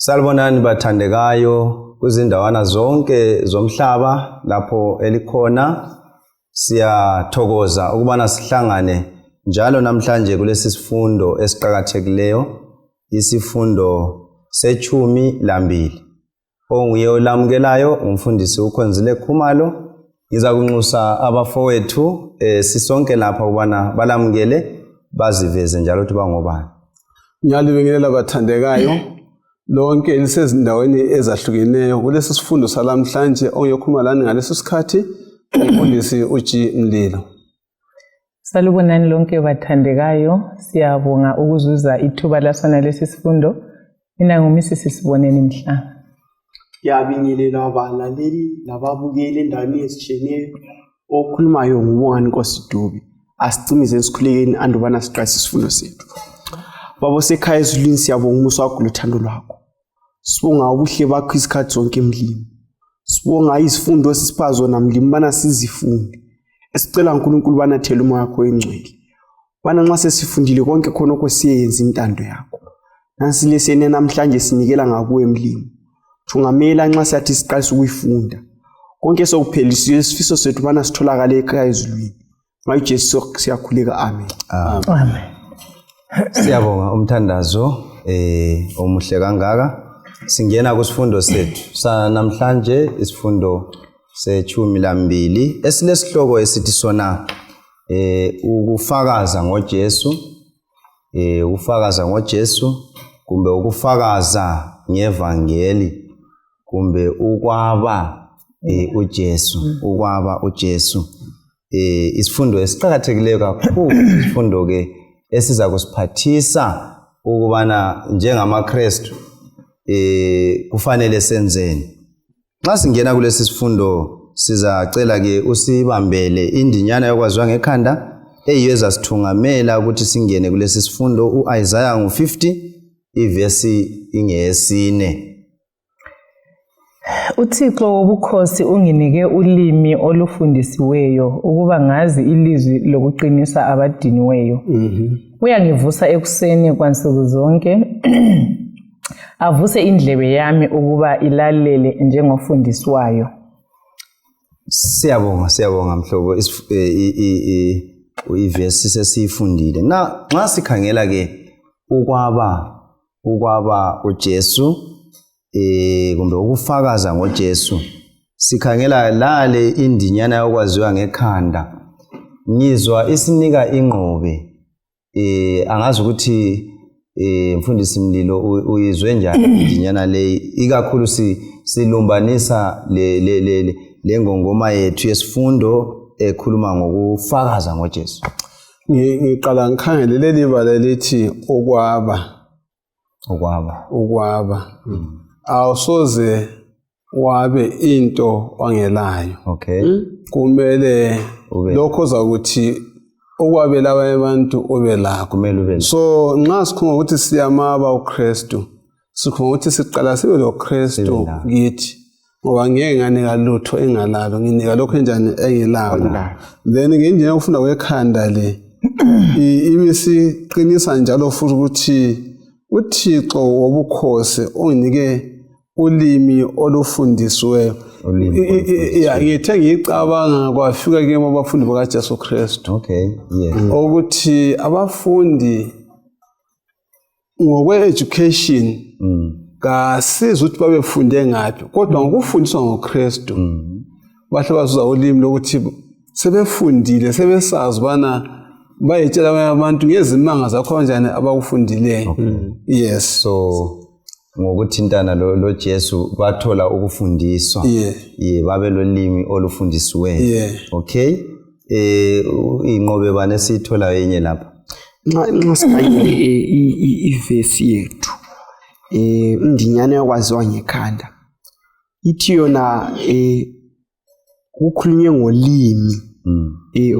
Salibonani bathandekayo kwizindawana zonke zomhlaba lapho elikhona. Siyathokoza ukubana sihlangane njalo namhlanje kulesi sifundo esiqakathekileyo, isifundo sechumi lambili. Onguye olamukelayo ngumfundisi uKhonzile Khumalo. Ngizakunxusa abafowethu eh, sisonke lapha ukubana balamukele baziveze njalo ukuthi bangobani. Ngiyalibingelela bathandekayo lonke elisezindaweni ezahlukeneyo kulesi sifundo salamhlanje ongiyokhuluma lani ngaleso sikhathi umfundisi uG Mlilo. Salubonani lonke bathandekayo, siyabonga ukuzuza ithuba lasona lesi sifundo. Mina nguMisisi Siboneni Mhlanga. Ngiyabingelela abalaleli lababukeli endaweni ezitshiyeneyo. Okhulumayo nguBongani Nkosi Dube. Asicimize sikhulekeni andubana siqalise isifundo sethu. Baba osekhaya ezulwini siyabonga umusa wakho lothando lwakho. Sibonga ubuhle bakho isikhathi zonke mlimi. Sibonga izifundo osipha zona mlimi bana sizifunde. Esicela uNkulunkulu bana thela umoya wakho oyingcwele. Bana nxa sesifundile konke khonokho siyeyenza intando yakho. Nansi leseni namhlanje sinikela ngakuwe mlimi. Thungamela nxa siyathi siqalisa ukuyifunda. Konke sokuphelisiwe isifiso sethu bana sitholakale ekhaya ezulwini. Ngayo Jesu siyakhuleka amen. Amen. Siyabonga umthandazo eh omuhle kangaka. Singena kusifundo sethu sanamhlanje isifundo sechumi lambili esilesihloko esithi sona eh ukufakaza ngoJesu eh ukufakaza ngoJesu kumbe ukufakaza ngevangeli kumbe ukwaba eh, uJesu mm. ukwaba uJesu eh isifundo esiqakathekileyo kakhulu isifundo ke esiza kusiphathisa ukubana njengamaKristu eh kufanele senzeni Nxa singena kulesi sifundo sizacela ke usibambele indinyana yokwaziwa ngekhanda eyiyo ezasithungamela ukuthi singene kulesi sifundo u-Isaya ngu-50 ivesi ingeyesine. UThixo wobukhosi unginike ulimi olufundisiweyo ukuba ngazi ilizwi lokuqinisa abadiniweyo. Mm-hmm. Uyangivusa ekuseni kwansuku zonke avuse indlebe yami ukuba ilalele njengofundiswayo. Siyabonga, siyabonga mhlobo e, ivesi sesiyifundile. Na nxa sikhangela ke ukwaba ukwaba uJesu eh kumbe ukufakaza ngoJesu sikhangela lale indinyana yokwaziwa ngekhanda ngizwa isinika ingqobe eh angazi ukuthi eh mfundisi Mlilo uyizwe njani indinyana leyi ikakhulu silumbanisa le le le lengongoma yethu yesifundo ekhuluma ngokufakaza ngoJesu ngiqala ngikhangele leli bala elithi okwaba ukwaba ukwaba mm. awusoze wabe into ongelayo okay mm. kumele lokho ozakuthi okwabela abanye abantu ube lakho kumele ube so nxa sikhuluma ukuthi siyamaba uKristu sikhuluma ukuthi siqala sibe loKristu kithi ngoba ngeke nganika lutho engalalo nginika lokho enjani engilalo then ngendlela yokufunda kwekhanda le ibisiqinisa njalo futhi ukuthi uthixo wobukhosi unginike ulimi olufundisiweyo ya ngithe ngiyicabanga kwafika kimi abafundi bakajesu kristu okay yeah. ukuthi abafundi ngokwe-education mm. kasizi ukuthi babefunde ngaphi kodwa ngokufundiswa ngoKristu mm. bahle bazuza ulimi lokuthi sebefundile sebesazi ubana bayetshela abanye abantu ngezimanga zakho kanjani abakufundileyo okay. Mm. yes so ngokuthintana lo, lo Jesu bathola ukufundiswa yeah. yeah, babe lolimi olufundisiweyo yeah. okay eh inqobe bani esiyitholayo enye lapha nxa nxa sikhangele eh, ivesi yethu eh indinyana yokwaziwa ngekhanda ithi yona eh kukhulunywe ngolimi mm. eh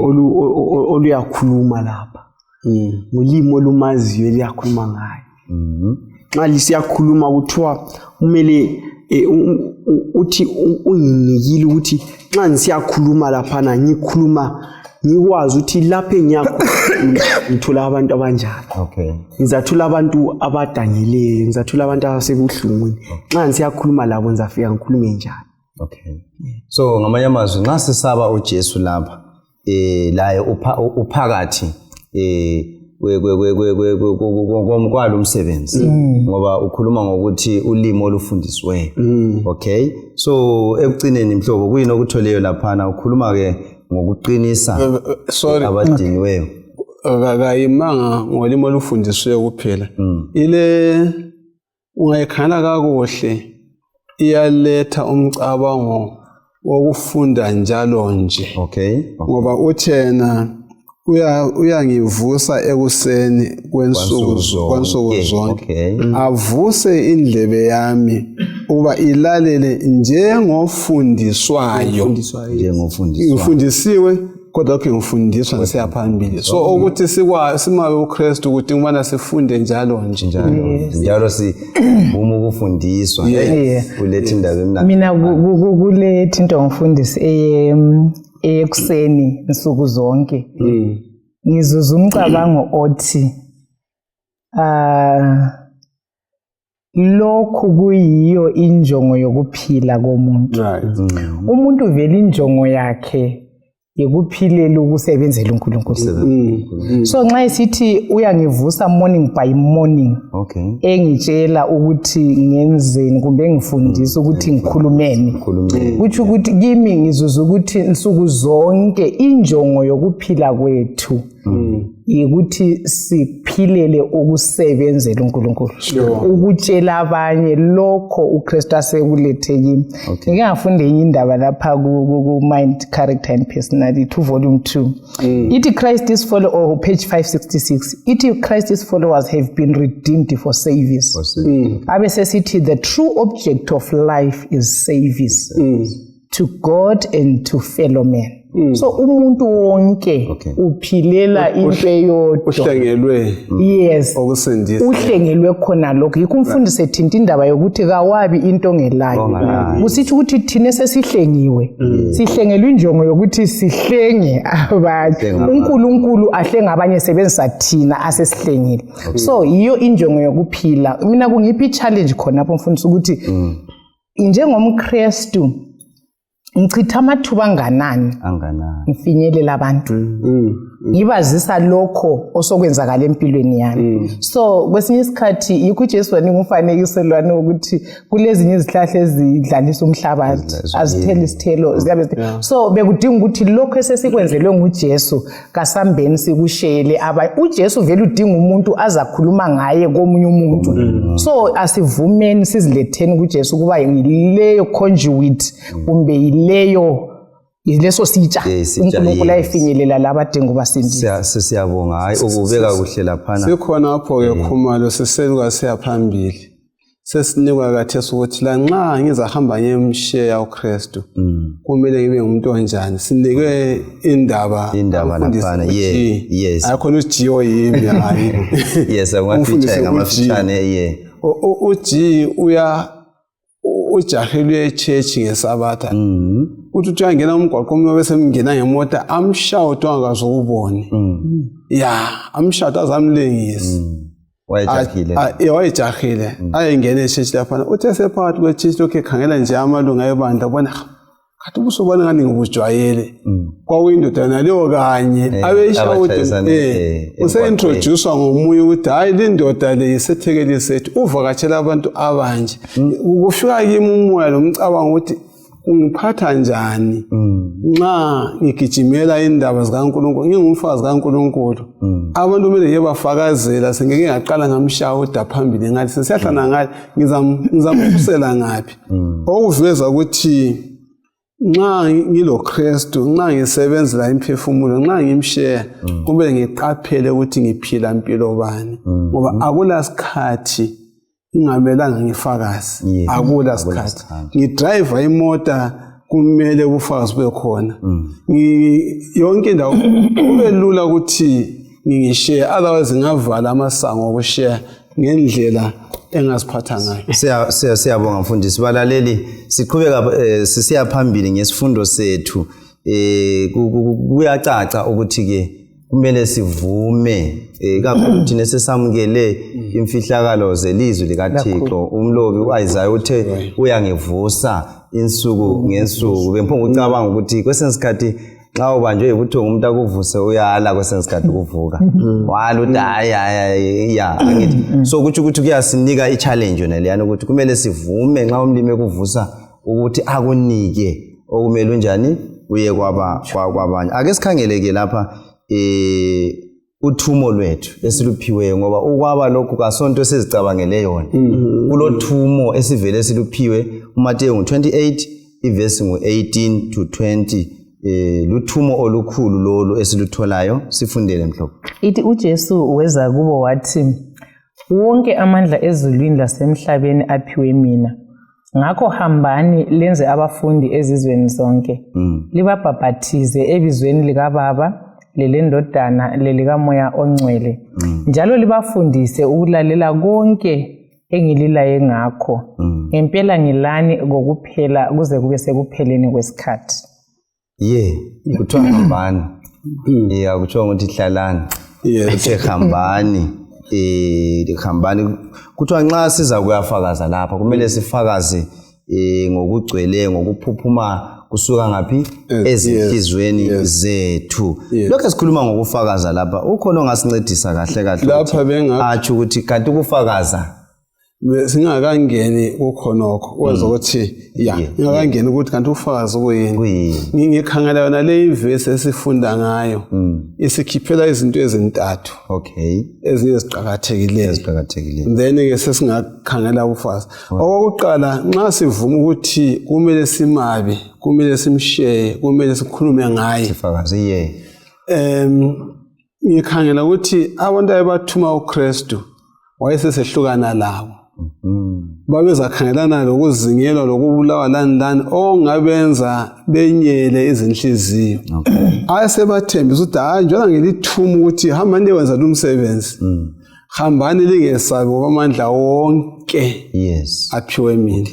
oluyakhuluma lapha mm. ngolimi olumaziyo eliyakhuluma ngayo mm-hmm. nxa lisiyakhuluma kuthiwa kumele eh, uthi unginikile ukuthi nxa ngisiyakhuluma laphana ngikhuluma Ngikwazi ukuthi lapho engiyakhona ngithola abantu abanjani. Ngizathola abantu abadangeleyo, ngizathola abantu abasebuhlungwini. Nxa ngisiyakhuluma labo ngizafika ngikhulume njani. Okay. So ngamanye amazwi nxa sisaba uJesu lapha laye uphakathi kwalo umsebenzi, ngoba ukhuluma ngokuthi ulimi olufundisiweyo. Okay, so ekucineni mhlobo kuyini okutholeyo laphana? Ukhuluma ke ngokuqinisa Sorry, abadiniweyo. Kayimanga ngolimi olufundisiweyo kuphela. Ile ungayikhangela kakuhle iyaletha umcabango wokufunda njalo nje. Ngoba uthena uyangivusa ekuseni kwensuku zonke, avuse indlebe yami ukuba ilalele njengofundiswayo. Ngifundisiwe kodwa lokhu ngifundiswa ngisiya phambili. So ukuthi simabe uKristu ukuthi ngibana sifunde njalo nje. Njalo sivuma ukufundiswa. Ulethe indaba emnandi. Mina kulethe into ngifundisi ekuseni nsuku zonke. Ngizuza umcabango othi lokhu kuyiyo injongo yokuphila komuntu. Umuntu vele injongo yakhe yikuphilela ukusebenzela uNkulunkulu. So nxa esithi uyangivusa morning by morning, engitshela ukuthi ngenzeni kumbe engifundisa ukuthi ngikhulumeni, kutsho ukuthi kimi ngizuza ukuthi nsuku zonke injongo yokuphila kwethu yikuthi siphilele ukusebenzela uNkulunkulu, ukutshela abanye lokho uKristu asekulethe kimi. Ngike ngafunda enye indaba lapha ku-Mind, Character and Personality, volume 2. Ithi Christ is follow, or page 566, ithi Christ's followers have been redeemed for service. Abe sesithi the true object of life is service to God and to fellow men. So umuntu wonke uphilela into eyodwa. Uhlengelwe. Yes. Okusindisa. Uhlengelwe khona lokho. Yikho umfundisi ethinta indaba yokuthi kawabi into ongelayo. Kusithi ukuthi thina sesihlengiwe. Sihlengelwe injongo yokuthi sihlenge abanye. uNkulunkulu ahlenga abanye sebenzisa thina asesihlengile. So yiyo injongo yokuphila. Mina kungiphi i-challenge khonapho mfundisi ukuthi njengomKristu ngichitha amathuba anganani ngifinyelela abantu, ngibazisa lokho osokwenzakala empilweni yami. So kwesinye isikhathi yikho uJesu wanika umfanekiso lwana ukuthi kulezinye izihlahla ezidlalisa umhlabathi, azithela isithelo ziyabe. So bekudinga ukuthi lokho esesikwenzelwe nguJesu kasambeni sikushele abanye. uJesu vele udinga umuntu azakhuluma ngaye komunye umuntu. So asivumeni siziletheni kuJesu kuba yileyo conduit kumbe yileyo leso sitsha uNkulunkulu ayefinyelela labadinga ubasindisa. Siyabonga, hayi ukubeka kuhle laphana. Sikhona apho-ke Khumalo, siseluka siya phambili. Sesinikwa kathesi ukuthi lanxa ngizahamba ngiyemsheya uKristu, kumele ngibe ngumuntu onjani. Sinikwe indaba laphana. Yes. Ayikhona uG oyimi, hayi. Yes, ngamafitshane, yeah. uG uya ujahile echurch ngesabatha. Uthi uyangena umgwaqo omunye bese mngena ngemota amshawuthi angakazukuboni. Ya, amshawuthi azamlengisa. Wayejahile. Wayejahile. Ayengena echurch laphana. Uthe sephakathi kwechurch lokhu ekhangela nje amalunga ebandla bona khathi ubuso bani ngani ngibujwayele. Kwakuyindoda naleyo kanye abeyishawuthi use-introducewa ngomunye ukuthi hayi lindoda le yisethekeli sethu, uvakatshela abantu abanje. Kufika kimi umoya lomcabango ukuthi ungiphatha njani nxa ngigijimela indaba zikaNkulunkulu, ngingumfazi kaNkulunkulu. Abantu kumele ngiyebafakazela, sengike ngaqala ngamshawuda phambili ngathi sesiyahlana ngale, ngizamkhusela ngaphi. Okuveza ukuthi nxa ngiloKristu, nxa ngisebenzela imphefumulo, nxa ngimsheya, kumele ngiqaphele ukuthi ngiphila mpilo bani, ngoba akulasikhathi ingamelanga ngifakaze. Akula sikhathi ngidrive imota kumele ubufakazi bube khona. Yonke indawo kube lula ukuthi ngingisheya, otherwise ngavala amasango okusheya ngendlela engaziphatha ngayo. Siyabonga mfundisi. Balaleli, siqhubeka sisiya phambili ngesifundo sethu. Kuyacaca ukuthi ke kumele sivume, ikakhulu thina sesamukele imfihlakalo zelizwi likaThixo. Umlobi uIsaiah uthe uyangivusa insuku ngensuku. Bemphonga ucabanga ukuthi kwesinye isikhathi nxa ubanjwe yibuthongo umuntu akuvuse uyala, kwesinye isikhathi ukuvuka wala uthi hayi hayi, ya, angithi. So kutsho ukuthi kuyasinika i-challenge yona leyana ukuthi kumele sivume nxa umlimi ekuvusa ukuthi akunike okumele unjani uye kwabanye. Ake sikhangele-ke lapha uthumo lwethu esiluphiweyo, ngoba ukwaba lokhu kasonto esizicabangele yona. Kulothumo esivele siluphiwe. UMateyu ngu-28, ivesi ngu-18 to 20. Luthumo olukhulu lolu esilutholayo. Sifundele, mhlobo. Ithi uJesu weza kubo wathi, "Wonke amandla ezulwini lasemhlabeni aphiwe mina. Ngakho hambani lenze abafundi ezizweni zonke, libabhabhathize ebizweni likaBaba lelendodana lelikaMoya oNgcwele, njalo libafundise ukulalela konke engililaye ngakho. Ngempela ngilani kokuphela kuze kube sekupheleni kwesikhathi." Ye, kuthiwa hambani, ya, kuthiwa ukuthi hlalani. Kuthe hambani, hambani. Kuthiwa nxa siza kuyafakaza lapha kumele sifakaze ngokugcweleyo, ngokuphuphuma kusuka ngaphi? Ezinhliziyweni zethu. Lokho sikhuluma ngokufakaza lapha, ukhona ongasincedisa kahle kahle Lapha ukuthi atsho ukuthi kanti ukufakaza? Singakangeni kukhonokho kwenza ukuthi ya, ngingakangeni ukuthi kanti ufakazi kuyini, Kuyini? Ngikhangela yona le ivesi esifunda ngayo, isikhiphela izinto ezintathu ezinye eziqakathekileyo. Eziqakathekileyo. Then-ke sesingakhangela ubufakazi. Okokuqala, nxa sivuma ukuthi kumele simabe, kumele simsheye, kumele sikhulume ngaye, sifakaze, ye. Ngikhangela ukuthi abantu ayebathuma uKristu wayesesehlukana labo, babezakhangelana lokuzingelwa, lokubulawa, lani lani, okungabenza benyele izinhliziyo. Ayesebathembisa ukuthi hayi, njengoba ngilithuma ukuthi hambani liyenza lumsebenzi, hambani lingesabi, ngoba amandla wonke aphiwe mina.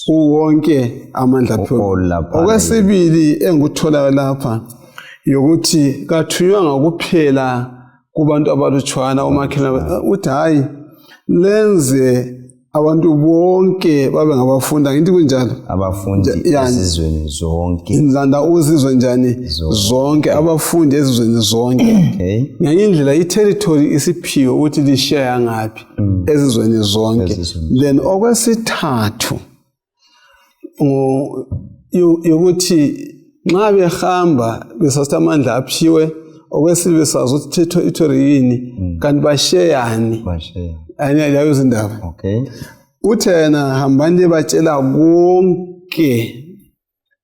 Uwonke amandla aphiwe. All lapha. Okwesibili engikutholayo lapha yokuthi kathunywanga kuphela kubantu abalutshwana, omakhelwane. Uthi hayi, lenze abantu bonke babe ngabafunda. Ngithi kunjalo? Abafundi ezizweni zonke. Nzanda uzizwe njani? Zonke, abafundi ezizweni zonke. Ngenye indlela i-territory isiphiwe ukuthi lisheya ngaphi, ezizweni zonke. Ezizweni. Then okwesithathu yokuthi nxa behamba besasithi amandla aphiwe, okwesibili besazi ukuthi territory yini, kanti basheyani? Basheya. Leyo izindaba. Uthe yena hambani libatshela konke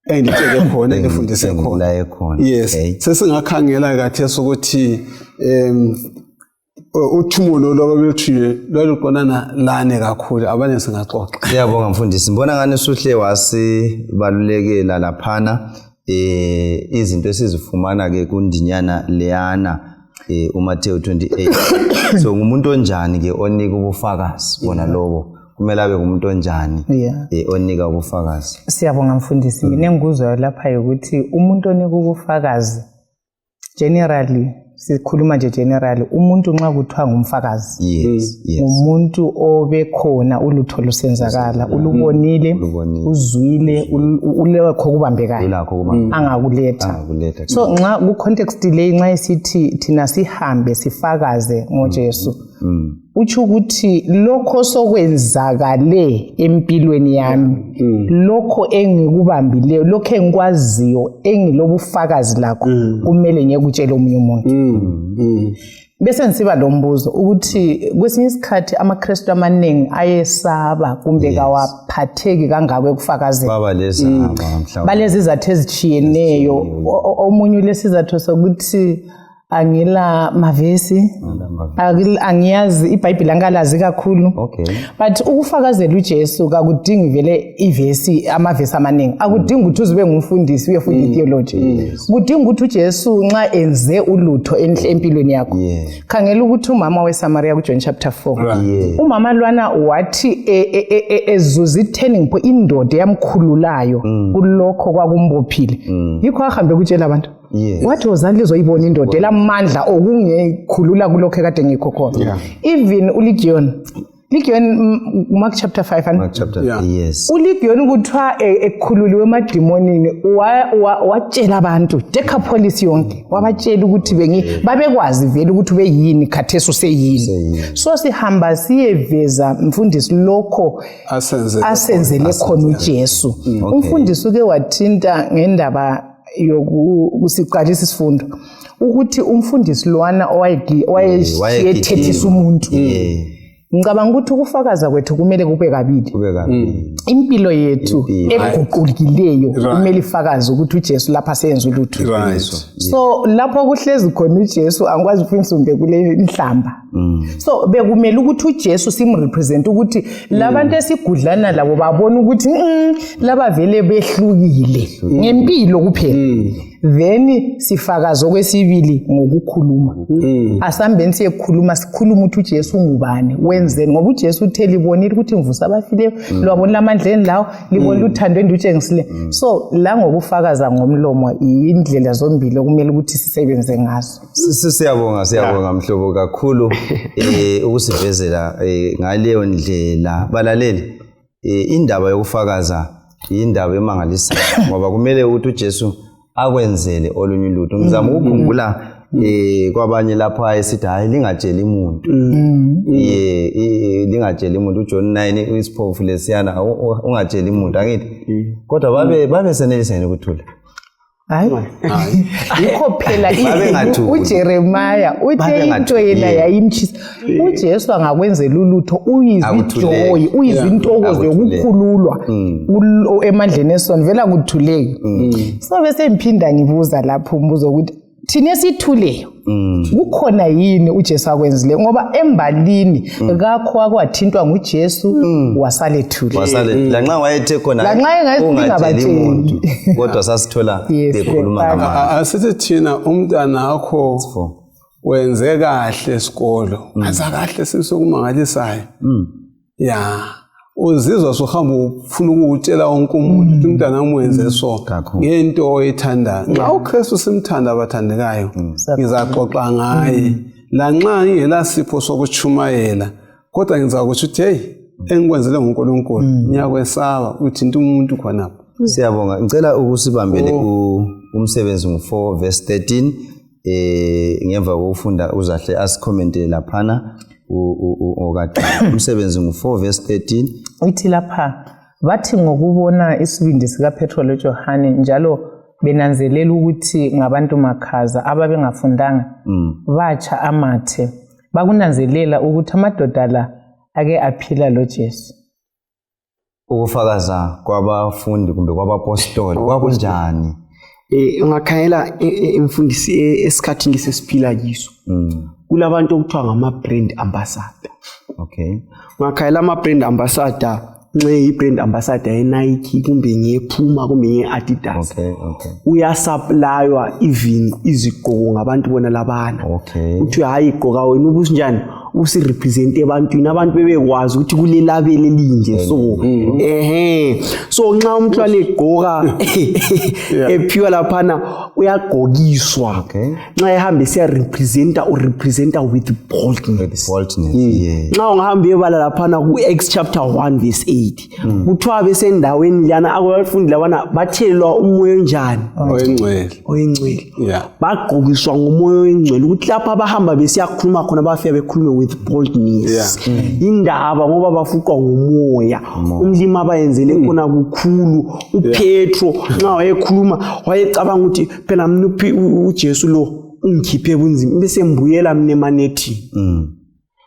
engitshele khona, engifundise khona. Engikulaye khona. Yes. Sesingakhangela kathesi ukuthi uthumo lolu ababeluthunywe lwaluqondana lani kakhulu. Abanye singaxoxa. Siyabonga, mfundisi. Ngibona ngani suhle wasibalulekela laphana izinto esizifumana ke kundinyana leyana, uMathewu 28. So ngumuntu onjani ke onika ubufakazi bona lobo? Kumele abe ngumuntu onjani onika ubufakazi? Siyabonga, mfundisi. Mina engikuzwayo lapha ukuthi umuntu onika ubufakazi, generally sikhuluma nje generally, umuntu nxa kuthiwa ngumfakazi, ngumuntu obekhona ulutho lusenzakala, ulubonile, Ulubonile. uzwile, ulekho kubambekayo Ulakho kubambekayo. angakuletha. Angakuletha. So nxa ku-context le, nxa isithi thina sihambe sifakaze ngoJesu, utsho ukuthi lokho sokwenzakale empilweni yami, lokho engikubambileyo, lokho engikwaziyo, engilobufakazi lakho, kumele ngiyekutshela omunye umuntu. Bese ngisiba lo mbuzo ukuthi kwesinye isikhathi amaKristu amaningi ayesaba kumbe kawaphatheki kangako ekufakazeni. Baba lezaba mhlawumbe. Balezizathu ezitshiyeneyo. Omunye ulesizathu sokuthi Angila mavesi, angiyazi iBhayibheli, angikalazi kakhulu. But ukufakazela uJesu kakudingi vele ivesi, amavesi amaningi. Akudingi ukuthi uze ube ngumfundisi uyefunda itheology. Kudinga ukuthi uJesu nxa enze ulutho empilweni yakho. Khangela ukuthi umama weSamaria kuJohn chapter 4. Umama lwana wathi ezuza i-turning point, indoda eyamkhululayo kulokho kwakumbophile. Yikho ahambe kutshela abantu. Wathi wozani lizoyibona indoda elamandla okungekhulula kulokho ekade ngikho khona. Even uLegion, Mark chapter 5. Mark chapter yes. uLegion kuthiwa ekhululiwe emadimonini watshela abantu Decapolis yonke, wabatshela ukuthi babekwazi vele ukuthi ubeyini, khathesi useyini. So sihamba siyeveza mfundisi lokho asenzele khona uJesu. Umfundisi uke wathinta ngendaba yokusiqalisa isifundo ukuthi umfundisi lwana owayethethisa umuntu. Ngicabanga ukuthi ukufakaza kwethu kumele kube kabili. Impilo yethu eguqukileyo kumele ifakaze ukuthi uJesu lapha seyenza ulutho. So lapho kuhlezi khona uJesu angikwazi ufundisa umbe kule inhlamba. So bekumele ukuthi uJesu simrepresent ukuthi labantu esigudlana labo babone ukuthi laba vele behlukile ngempilo kuphela. Then sifakaza okwesibili ngokukhuluma. Asambeni siyekhuluma, sikhuluma ukuthi uJesu ungubani, wenzeni, ngoba uJesu uthe libonile ukuthi ngivusa abafileyo, lwabona amandleni lawo, libonile uthando endilutshengisile. So la ngokufakaza ngomlomo indlela zombili okumele ukuthi sisebenze ngazo. Siyabonga mhlobo kakhulu ukusivezela ngaleyo ndlela. Balaleli, indaba yokufakaza indaba emangalisayo ngoba kumele ukuthi uJesu akwenzele olunye ulutho. Ngizama ukukhumbula kwabanye lapho ayesithi hayi lingatsheli umuntu. Lingatsheli umuntu. uJohn 9 isiphofu lesiyana ungatsheli umuntu angithi. Kodwa babe senelisa ukuthula. Hayi, yikho phela uJeremiah uthe into yena yayimtshisa. uJesu angakwenzela ulutho uyizwa ijoy, uyizwa intokozo yokukhululwa emandleni esono, vele akuthuleki. So bese ngiphinda ngibuza lapho umbuzo ukuthi thina esithuleyo kukhona yini uJesu akwenzile, ngoba embalini kakho akwathintwa nguJesu wasalethule. Wasale lanxa wayethe khona lanxa ungatsheli umuntu, kodwa sasithola bekhuluma ngamandla. Asithi thina umntanakho wenze kahle esikolo, wenza kahle sokumangalisayo. Ya, uzizwa suhamba ufuna ukutshela wonke umuntu ukuthi umntwana wami wenze so ngento oyithandayo. Nxa uKristu simthanda abathandekayo, ngizaxoxa ngaye lanxa ngingelasipho sokutshumayela, kodwa ngizakutsho ukuthi hey, engikwenzele nguNkulunkulu, ngiyakwesaba uthinta umuntu khonapho. Siyabonga. Ngicela ukusibambele umsebenzi ngu-4 verse 13. Ngemva kokufunda uzahle asikhomente laphana okade umsebenzi ngu-4 verse 13. Ithi lapha bathi ngokubona isibindi sikaPetro loJohane njalo benanzelela ukuthi ngabantu makhaza ababengafundanga, batsha amathe, bakunanzelela ukuthi amadoda la ake aphila loJesu. Ukufakaza kwabafundi kumbe kwabapostoli kwakunjani? Ungakhangela imfundisi esikhathini sesiphila kiso, kulabantu okuthiwa ngama-brand ambassador. Ungakhangela ama-brand ambassador, nxe i-brand ambassador ye-Nike kumbe ngeyePuma kumbe nge-Adidas, uyasuplaywa even izigqoko ngabantu bona labana. Kuthiwe hayi gqoka wena ubusinjani, usirepresente ebantwini, abantu bebekwazi ukuthi kule label elinje. So so nxa umntwana egqoka ephiwa laphana uyagqokiswa. Nxa ehamba esiya representa, urepresenta with boldness. Nxa ungahamba uyebala laphana ku-Acts chapter 1 verse 8, kuthiwa besendaweni lana abafundi labana bathelelwa umoya onjani? Oyingcwele. Bagqokiswa ngomoya oyingcwele ukuthi lapho abahamba besiyakhuluma khona bafika bekhulume with boldness. Indaba ngoba bafuqwa ngumoya. Umlimi abayenzele khona kukhulu. uPetro nxa wayekhuluma wayecabanga ukuthi phela mina uJesu lo ungikhiphe bunzima bese ngibuyela mina emanethini.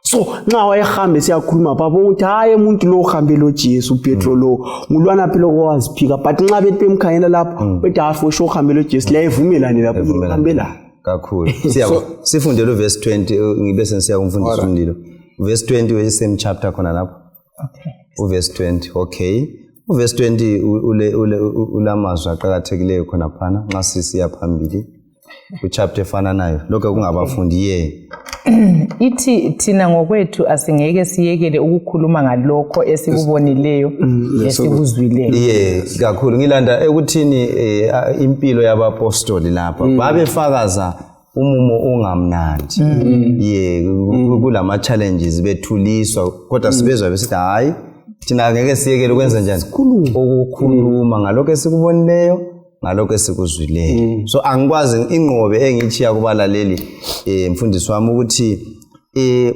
So nxa wayehambe siyakhuluma babona ukuthi hayi umuntu lo uhambe lo Jesu, uPetro lo ngulwana phela okwaziphika, but nxa bethi bemkhangela lapho bethi hayi for sure uhambe lo Jesu, liyayivumelane lapho uhambe la. Kakhulu. Siyabo sifundele uverse 20, ngibe sengisiya kumfundisi umlilo. Verse 20 we same chapter khona lapho. Okay. Uverse 20, okay. Uverse 20 ule ule ulamazwi aqakathekileyo khonaphana nxa sisiya phambili kuchapter efananayo lokho kungabafundi ye. Ithi thina ngokwethu asingeke siyekele ukukhuluma ngalokho esikubonileyo lesikuzwileyo. Ye, kakhulu ngilanda ekuthini impilo yabapostoli lapha babefakaza umumo ongamnandi, ye, kulama challenges, bethuliswa, kodwa sibezwa besithi hayi, thina ngeke siyekele ukwenza njani, ukukhuluma ngalokho esikubonileyo, ngalokho esikuzwileyo. So angikwazi ingqobe engitshiya kubalaleli, mfundisi wami, ukuthi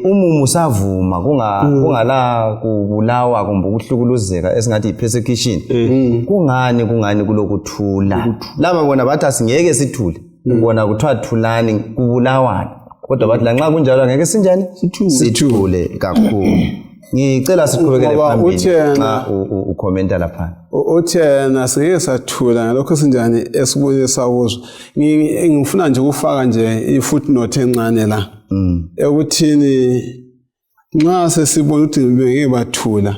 umumo usavuma kungala kubulawa kumbe ukuhlukuluzeka esingathi yi-persecution, kungani kulokuthula? Laba bona bathi asingeke sithule. Bona kuthiwa thulani, kubulawana, kodwa bathi lanxa kunjalo angeke sinjani, sithule. Kakhulu ngicela siqhubekele Ngoba phambili uthi yena- nxa ukhomenta laphana. Uthi yena singeke sathula ngalokho sinjani esibone sakuzwa. Ngifuna nje ukufaka nje i-footnote encane la ekuthini nxa sesibona ukuthi bengeke bathula,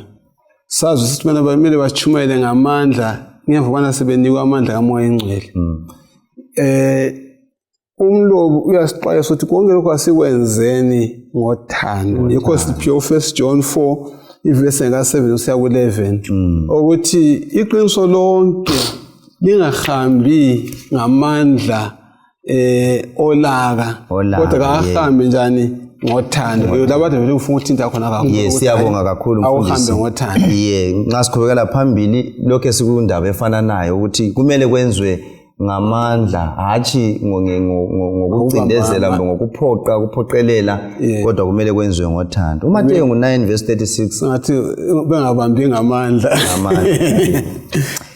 sazi ukuthi bona bamele batshumayele ngamandla ngemva kobana sebenikwe amandla kaMoya Engcwele. Umlobi uyasixwayisa ukuthi konke lokhu asikwenzeni ngothando. Yikho siphiwe uFirst John 4 ivesi ka-7 kusiya ku-11, ukuthi iqiniso lonke lingahambi ngamandla olaka, Olaka, kodwa kahambe njani? Ngothando. Labantu vele ufuna ukuthinta khona kakhulu Ye, ukuthi siyabonga kakhulu, awuhambe mfundisi. ngothando. Ye, nxa siqhubekela phambili lokho sikundaba efananayo ukuthi kumele kwenziwe ngamandla, hatshi ngokucindezela kumbe ngokuphoqa, ukuphoqelela, kodwa kumele kwenziwe ngothando. UMateyu ngu-9 verse 36. Ngathi bengabambi ngamandla. Ngamandla.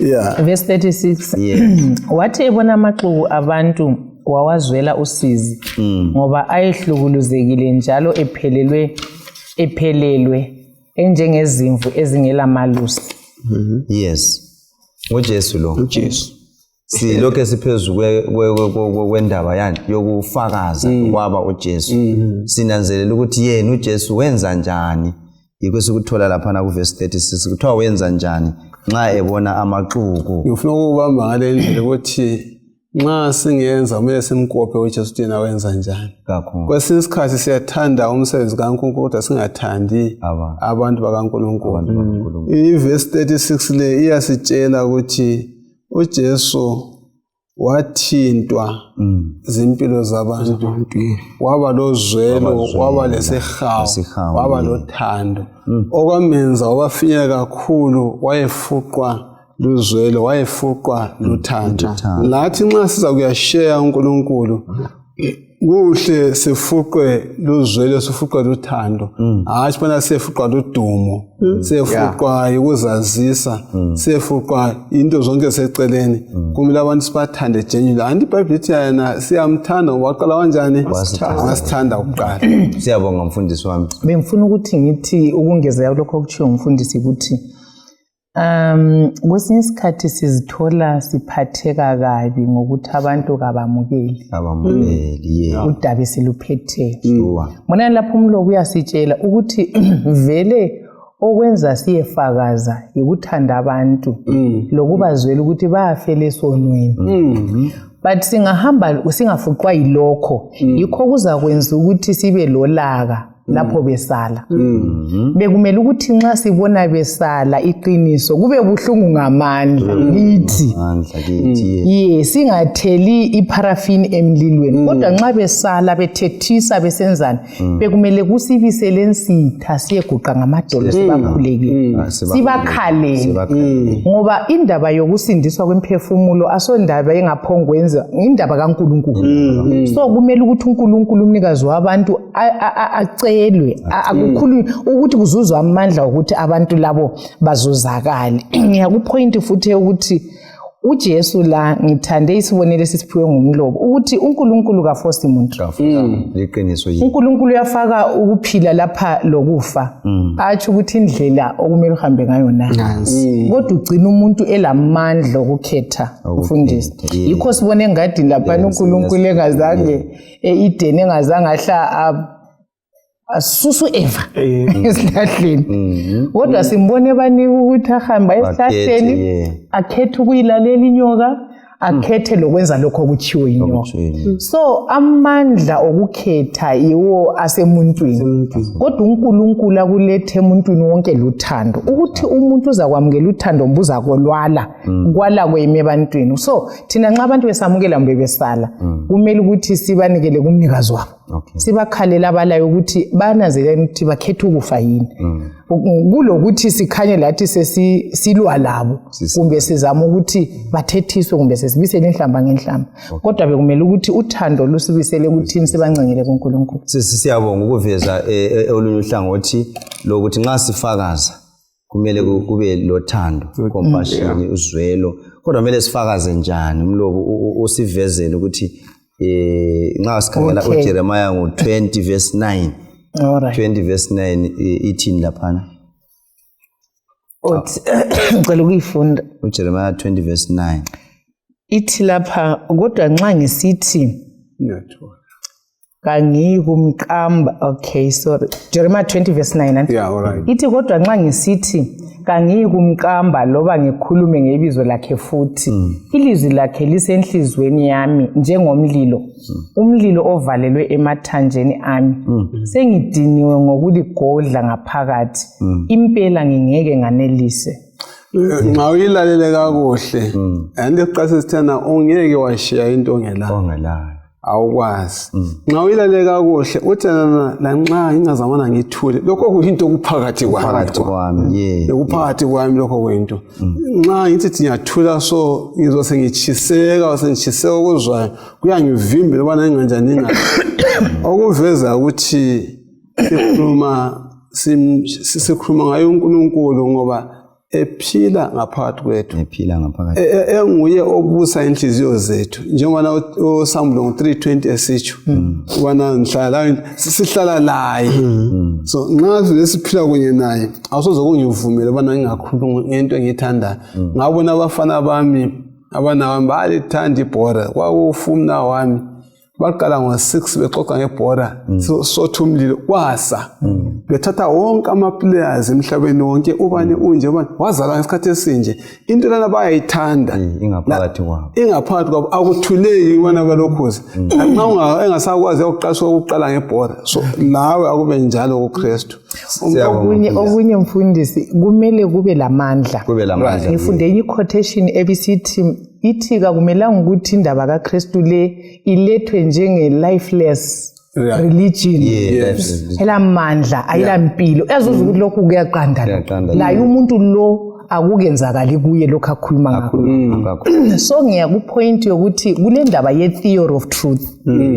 Yeah. Verse 36. Wathi ebona amaxuku abantu wawazwela usizi, ngoba ayehlukuluzekile njalo ephelelwe enjengezimvu ezingelamalusi. Yes, nguJesu lo. UJesu. Silokhu siphezu kwendaba yani yokufakaza kwaba uJesu. Sinanzelela ukuthi yena uJesu wenza njani. Yikho sikuthola laphana kuvesi 36, kuthiwa wenza njani nxa ebona amaxuku. Ngifuna ukubamba ngale ndlela ukuthi nxa singenza kumele simkope uJesu ukuthi yena wenza njani. Kakhulu. Kwesinye isikhathi siyathanda umsebenzi kaNkulunkulu kodwa singathandi abantu bakaNkulunkulu. BakaNkulunkulu. Ivesi 36 le iyasitshela ukuthi uJesu wathintwa zimpilo zabantu, waba lozwelo, waba lesihawu, Lesihawu, waba lothando okwamenza wabafinyela kakhulu. Wayefuqwa luzwelo, wayefuqwa luthando. Lathi nxa siza kuyasheya uNkulunkulu kuhle, sifuqwe luzwelo, sifuqwe luthando, hatshi bona siyefuqwa ludumo, siyefuqwa yikuzazisa, siyefuqwa into zonke seceleni. Kumele abantu sibathande genuinely. Anti iBhayibhile ithi yena siyamthanda ngoba waqala kanjani? Wasithanda kuqala. Siyabonga, mfundisi wami. Bengifuna ukuthi ngithi ukungezela lokho okutshiwo ngumfundisi ukuthi kwesinye isikhathi sizithola siphatheka kabi ngokuthi abantu kabamukeli Abamukeli, ye. Udaba esiluphetheyo. Mbona lapho umlobi uyasitshela ukuthi vele okwenza siyefakaza yikuthanda abantu lokubazwela ukuthi bayafela esonweni, but singahamba singafuqwa yilokho, yikho kuzakwenza ukuthi sibe lolaka lapho besala. Bekumele ukuthi nxa sibona besala iqiniso kube buhlungu ngamandla kithi. Amandla kithi, ye. Ye, singatheli ipharafini emlilweni, kodwa nxa besala bethethisa besenzani, bekumele kusibisele ensitha, siyeguqa ngamadolo sibakhulekile, Ah, sibakhalele, Sibakhalele. Ngoba indaba yokusindiswa kwemphefumulo asondaba engaphongwenza, indaba kaNkulunkulu. So kumele ukuthi uNkulunkulu umnikazi wabantu acelwe, akukhulunywe ukuthi kuzuzwe amandla ukuthi abantu labo bazuzakale. Ngiyakupoint futhi ukuthi uJesu la ngithande isibonelo esisiphiwe ngumlobo ukuthi uNkulunkulu kafosi muntu. Liqiniso yini? uNkulunkulu uyafaka ukuphila lapha lokufa. Atsho ukuthi indlela okumele uhambe ngayo na. Kodwa ugcina umuntu elamandla okukhetha umfundisi. Yikho sibone engadini lapha uNkulunkulu engazange e-Eden engazange ahla asusu Eva esihlahleni. Kodwa simbone banika ukuthi ahambe esihlahleni akhethe ukuyilalela inyoka, akhethe lokwenza lokho okutshiwo yinyoka. So amandla okukhetha yiwo asemuntwini, kodwa uNkulunkulu akulethe emuntwini wonke luthando, ukuthi umuntu uzakwamukela uthando mbe uzakolwala kwala kweyime ebantwini. So thina nxa abantu besamukela mbe besala, kumele ukuthi sibanikele kumnikazi wabo. Sibakhalela abalayo ukuthi bananzelele ukuthi bakhetha ukufa yini, kulokuthi sikhanye lathi sesilwa labo kumbe sizama ukuthi bathethiswe kumbe sesibisele inhlamba ngenhlamba. Kodwa bekumele ukuthi uthando lusibisele ekuthini sibancengele kuNkulunkulu. Siyabonga ukuveza olunye uhlangothi lokuthi nxa sifakaza kumele kube lothando, compassion, uzwelo. Kodwa kumele sifakaze njani? Umlobo usivezele ukuthi nxa sikhangela uJeremiah ngo-20 verse 9. 20 verse 9 ithini laphana? Uthi ngicela ukuyifunda. uJeremiah 20 verse 9. Ithi lapha, kodwa nxa ngisithi kangiyikumqamba, okay, sorry, Jeremiah 20 verse 9. Yeah, all right. Ithi kodwa nxa ngisithi kangiyikumqamba loba ngikhulume ngebizo lakhe futhi, ilizwi lakhe lisenhliziyweni yami njengomlilo, umlilo ovalelwe emathanjeni ami. Sengidiniwe ngokuligodla ngaphakathi, impela ngingeke nganelise. Nxa uyilalele kakuhle, and isiqase sithena ungeke washiya into ongelayo. Awukwazi. Nxa uyilalele kakuhle, uthi lanxa ngingazamana ngithule, lokho kuyinto okuphakathi kwami. Okuphakathi kwami lokho kuyinto. Nxa ngithi ngiyathula so ngizose ngitshiseka, sengitshiseka okuzwayo, kuyangivimbela ubana nginganjani ningazi. Okuveza ukuthi sikhuluma ngaye uNkulunkulu ngoba ephila ngaphakathi kwethu, ephila ngaphakathi, enguye obusa inhliziyo zethu, njengoba uSambulo ngo-3:20 esitsho ubana ngihlala sihlala laye. So nxa sivele siphila kunye naye, awusoze kungivumele ubana ngingakhulumi ngento engiyithandayo. Ngabona abafana bami, abana bami bayalithanda ibhora. Kwakufumna wami baqala ngo-6 bexoxa ngebhora, sotha umlilo kwasa, bethatha wonke ama-players emhlabeni wonke, ubani unje, ubani wazalwa ngesikhathi esinje. Into lana bayayithanda, ingaphakathi kwabo, ingaphakathi kwabo, akuthuleki ubana balokhuze nxa engasakwazi ukuqaswa ukuqala ngebhora. So lawe akube njalo kuKristu. Okunye mfundisi, kumele kube lamandla. Kube lamandla. Ngifunde enye quotation ebisithi ithi kakumelanga ukuthi indaba kaKristu le ilethwe njenge lifeless religion, elamandla, ayilampilo, ezuza ukuthi lokhu kuyaqanda laye umuntu lo akukenzakali kuye lokhu akhuluma ngakho. So ngiya ku-point yokuthi kule ndaba ye-theory of truth,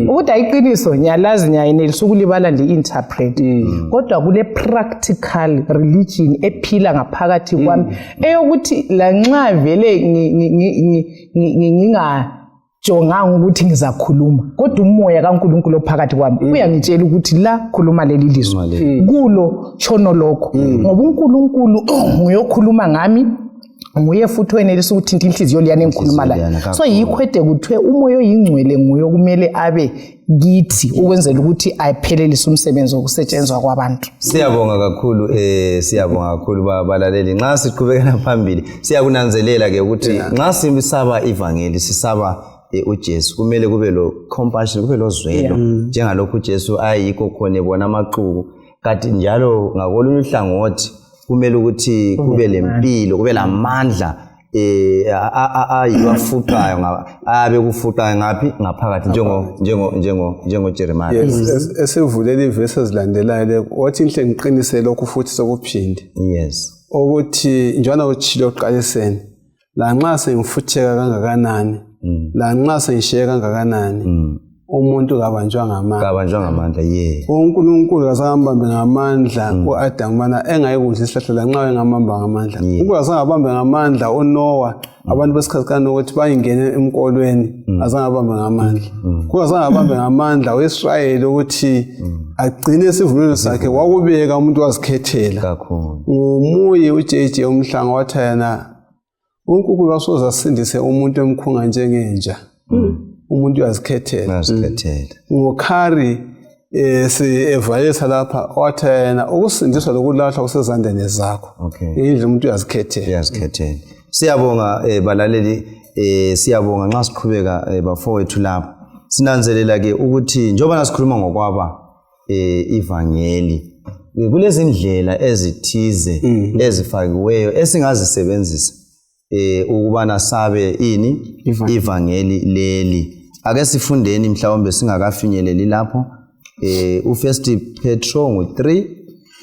ukuthi ayiqiniso ngiyalazi, ngiyayenelisa ukulibala ndi-interpret, kodwa kule practical religion ephila ngaphakathi kwami, eyokuthi lanxa vele ngingajonganga ukuthi ngizakhuluma, kodwa umoya kaNkulunkulu ophakathi kwami uyangitshela ukuthi la khuluma leli lizwi, kulo tshono lokho, ngoba uNkulunkulu nguyokhuluma ngami, nguye futhi owenelisa ukuthinta inhliziyo liyana engikhuluma layo. So yikho ede kuthiwe umoya oyingcwele nguye okumele abe kithi ukwenzela ukuthi aphelelise umsebenzi wokusetshenzwa kwabantu. Siyabonga kakhulu, siyabonga kakhulu balaleli. Nxa siqhubekela phambili siyakunanzelela ke ukuthi nxa sisaba ivangeli, sisaba uJesu, kumele kube lo compassion, kube lozwelo, njengalokhu uJesu ayikho khona ebona amaxuku. Kanti njalo ngakolunye uhlangothi kumele ukuthi kube lempilo, kube lamandla ayiwafuqayo, ayabe kufuqayo ngaphi ngaphakathi, njengo Jeremiah. Yes, esivulela ivesi ezilandelayo le, wathi inhle ngiqinise lokhu futhi sokuphinde. Ukuthi njena utshilo ekuqaliseni, lanxa sengifutheka kangakanani, lanxa sengishiyeka kangakanani, Umuntu kabanjwa ngamandla. Kabanjwa ngamandla, ye. UNkulunkulu kasangambambe ngamandla uAdamu bana engayikudla isihlahla lanxa engambamba ngamandla. UNkulunkulu kasangabambe ngamandla uNoah, abantu besikhathi kaNoah ukuthi bayingene emkolweni, azange abambe ngamandla. Kungazange abambe ngamandla uIsrayeli ukuthi agcine isivumelwano sakhe, wakubeka umuntu wazikhethela. Kakhulu. Ngumuye uJJ uMhlanga wathi yena uNkulunkulu wasoze asindise umuntu emkhunga njengenja. Umuntu uyazikhethela. Uyazikhethela. Ngokhari si evalisa lapha wathi yena ukusindiswa lokulahlwa kusezandleni zakho. Indlela umuntu uyazikhethela. Uyazikhethela. Siyabonga balaleli, siyabonga nxa siqhubeka bafowethu lapha. Sinanzelela ke ukuthi njengoba sikhuluma ngokwaba ivangeli, kulezi ndlela ezithize ezifakiweyo esingazisebenzisa ukubana sabe ini ivangeli leli. Ake sifundeni mhlawumbe singakafinyeleli lapho. uFirst Petro ngu-3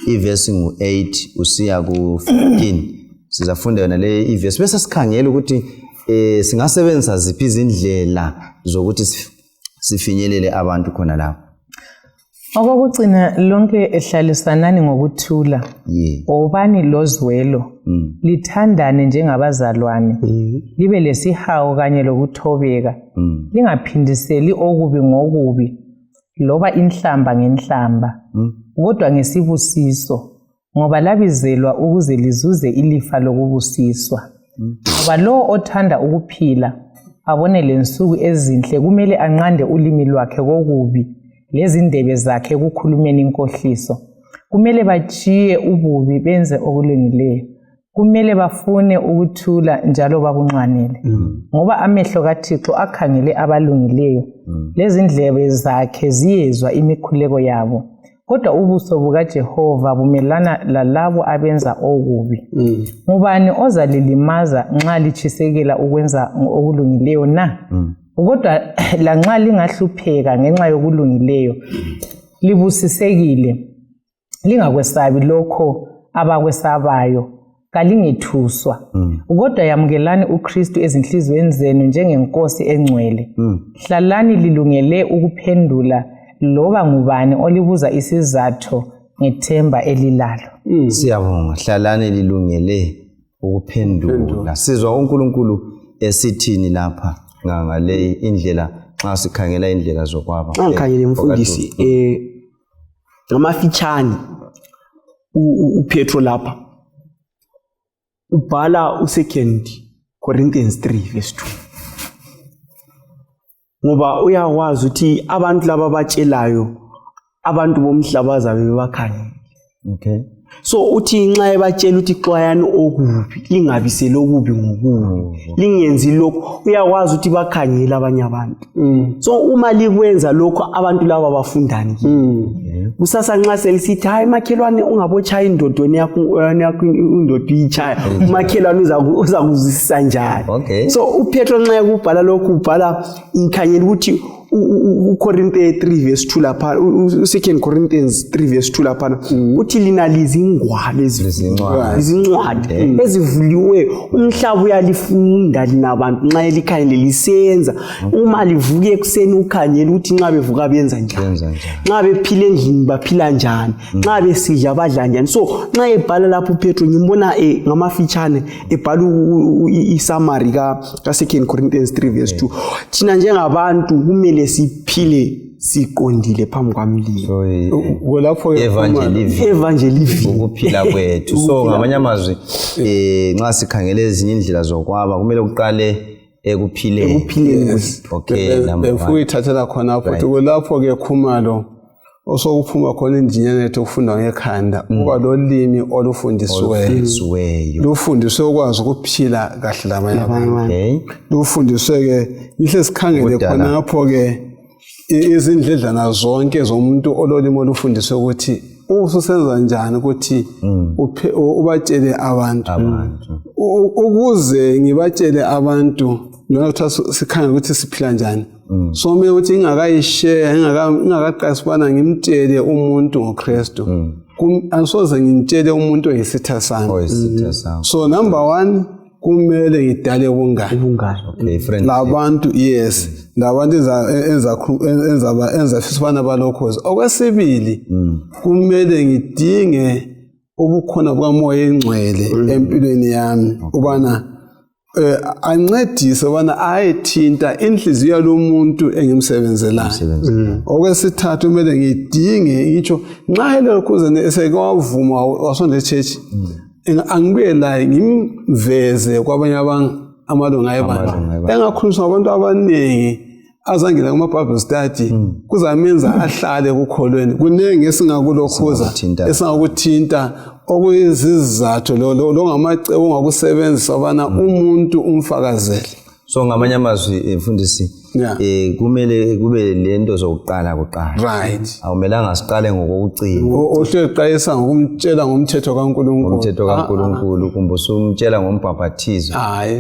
ivesi ngu-8 usiya ku-15. Sizafunda yona le ivesi bese sikhangela ukuthi singasebenzisa ziphi izindlela zokuthi sifinyelele abantu khona lapho. Okokugcina, lonke ehlalisanani ngokuthula, wobani lozwelo, lithandane njengabazalwane, libe lesihawu kanye lokuthobeka, lingaphindiseli okubi ngokubi loba inhlamba ngenhlamba, kodwa ngesibusiso, ngoba labizelwa ukuze lizuze ilifa lokubusiswa. Ngoba lowo othanda ukuphila abone lensuku ezinhle kumele anqande ulimi lwakhe kokubi, lezindebe zakhe ekukhulumeni inkohliso. Kumele batshiye ububi benze okulungileyo. Kumele bafune ukuthula njalo bakunxwanele. Ngoba amehlo kaThixo akhangele abalungileyo, lezindlebe zakhe ziyezwa imikhuleko yabo. Kodwa ubuso bukaJehova bumelana lalabo abenza okubi. Ngubani ozalilimaza nxa litshisekela ukwenza okulungileyo na? Kodwa lanxa lingahlupheka ngenxa yokulungileyo, libusisekile. Lingakwesabi lokho abakwesabayo, kalingethuswa. Kodwa yamukelani uKristu ezinhliziyweni zenu njengenkosi engcwele. Hlalani lilungele ukuphendula loba ngubani olibuza isizatho ngethemba elilalo. Siyabonga. Hlalani lilungele ukuphendula. Sizwa uNkulunkulu esithini lapha ngale indlela nxa sikhangela indlela zokwaba. Nxa ngikhangele mfundisi, ngamafitshane uPetro lapha ubhala u2 Corinthians 3 verse 2, ngoba uyakwazi ukuthi abantu laba abatshelayo abantu bomhlaba bazabe bebakhangele. So uthi nxa ebatshela ukuthi xwayani okubi, lingabiseli okubi ngokubi, lingenzi lokhu, uyakwazi ukuthi bakhangele abanye abantu. So uma likwenza lokho, abantu laba bafundani kini? Kusasa nxa selisithi hayi makhelwane ungabotshaya indodweni yakho, yakho indoda uyitshaya, umakhelwane uzakuzwisisa njani? So uPetro nxa ekubhala lokhu, ubhala ngikhangela ukuthi uKorinte 3 verse 2 lapha, u2 Corinthians 3 verse 2 lapha, uthi lina lizingwalo izincwadi ezivuliweyo, umhlaba uyalifunda lina bantu nxa elikhangele lisenza. Uma livuke ekuseni ukhangele ukuthi nxa bevuka benza njani, nxa bephila endlini baphila njani, nxa besidla badla njani. So nxa ebhala lapho uPetro, ngimbona ngamafitshane ebhala isummary ka 2 Corinthians 3 verse 2. Thina njengabantu kumele siphile siqondile phambi kwamlilo. So Kulapho evangeliving, evangeliving, ukuphila kwethu. So ngamanye amazwi, nxa sikhangele ezinye indlela zokwaba, kumele uqale ekuphileni. Ekuphileni kwethu. Okay, number one. Befuna uyithathela khonapho ukuthi kulapho-ke Khumalo osokuphuma khona indinyana yethu okufundwa ngekhanda, ukuba lolimi olufundisiweyo. Olufundisiweyo. Lufundiswe ukwazi ukuphila kahle labanye abantu. Lufundiswe-ke ngihle sikhangele Ukudala. khonapho-ke izindledlana zonke zomuntu ololimi olufundiswe, ukuthi ususenza njani ukuthi ubatshele abantu. Abantu. Ukuze ngibatshele abantu noma kuthiwa sikhangele ukuthi siphila njani, so kumele ukuthi ngingakayisheya, ngingakaqalisi ukubana ngimtshele umuntu ngoKristu, angisoze ngimtshele umuntu oyisitha sami. Oyisitha sami. So number one Kumele ngidale ubungane. Ubungane. Okay, friendship. Labantu, yes, labantu enzafisa ubana balokhozi. Okwesibili, kumele ngidinge ubukhona bukaMoya Engcwele empilweni yami, ubana ancedise ubana ayethinta inhliziyo yalomuntu engimsebenzelayo. Okwesithathu, kumele ngidinge, ngitsho nxa elokhuze eseke wavuma wasonda e-church, angibuye laye ngimveze kwabanye amalunga ebandla. Amalunga ebandla. Engakhulunyiswa ngabantu abaningi azangena kuma-Bible study, kuzamenza ahlale kukholweni. Kuningi esingakulokhuza, Esingakuthinta. Esingakuthinta okuyizizathu lo ngamacebo ongakusebenzisa ubana umuntu umfakazele. So ngamanye amazwi, mfundisi, kumele kube lento zokuqala kuqala. Awumelanga siqale ngokokucina. Uhle uqalisa ngokumtshela ngomthetho kaNkulunkulu. Ngomthetho kaNkulunkulu, kumbe usumtshela ngombhaphathizo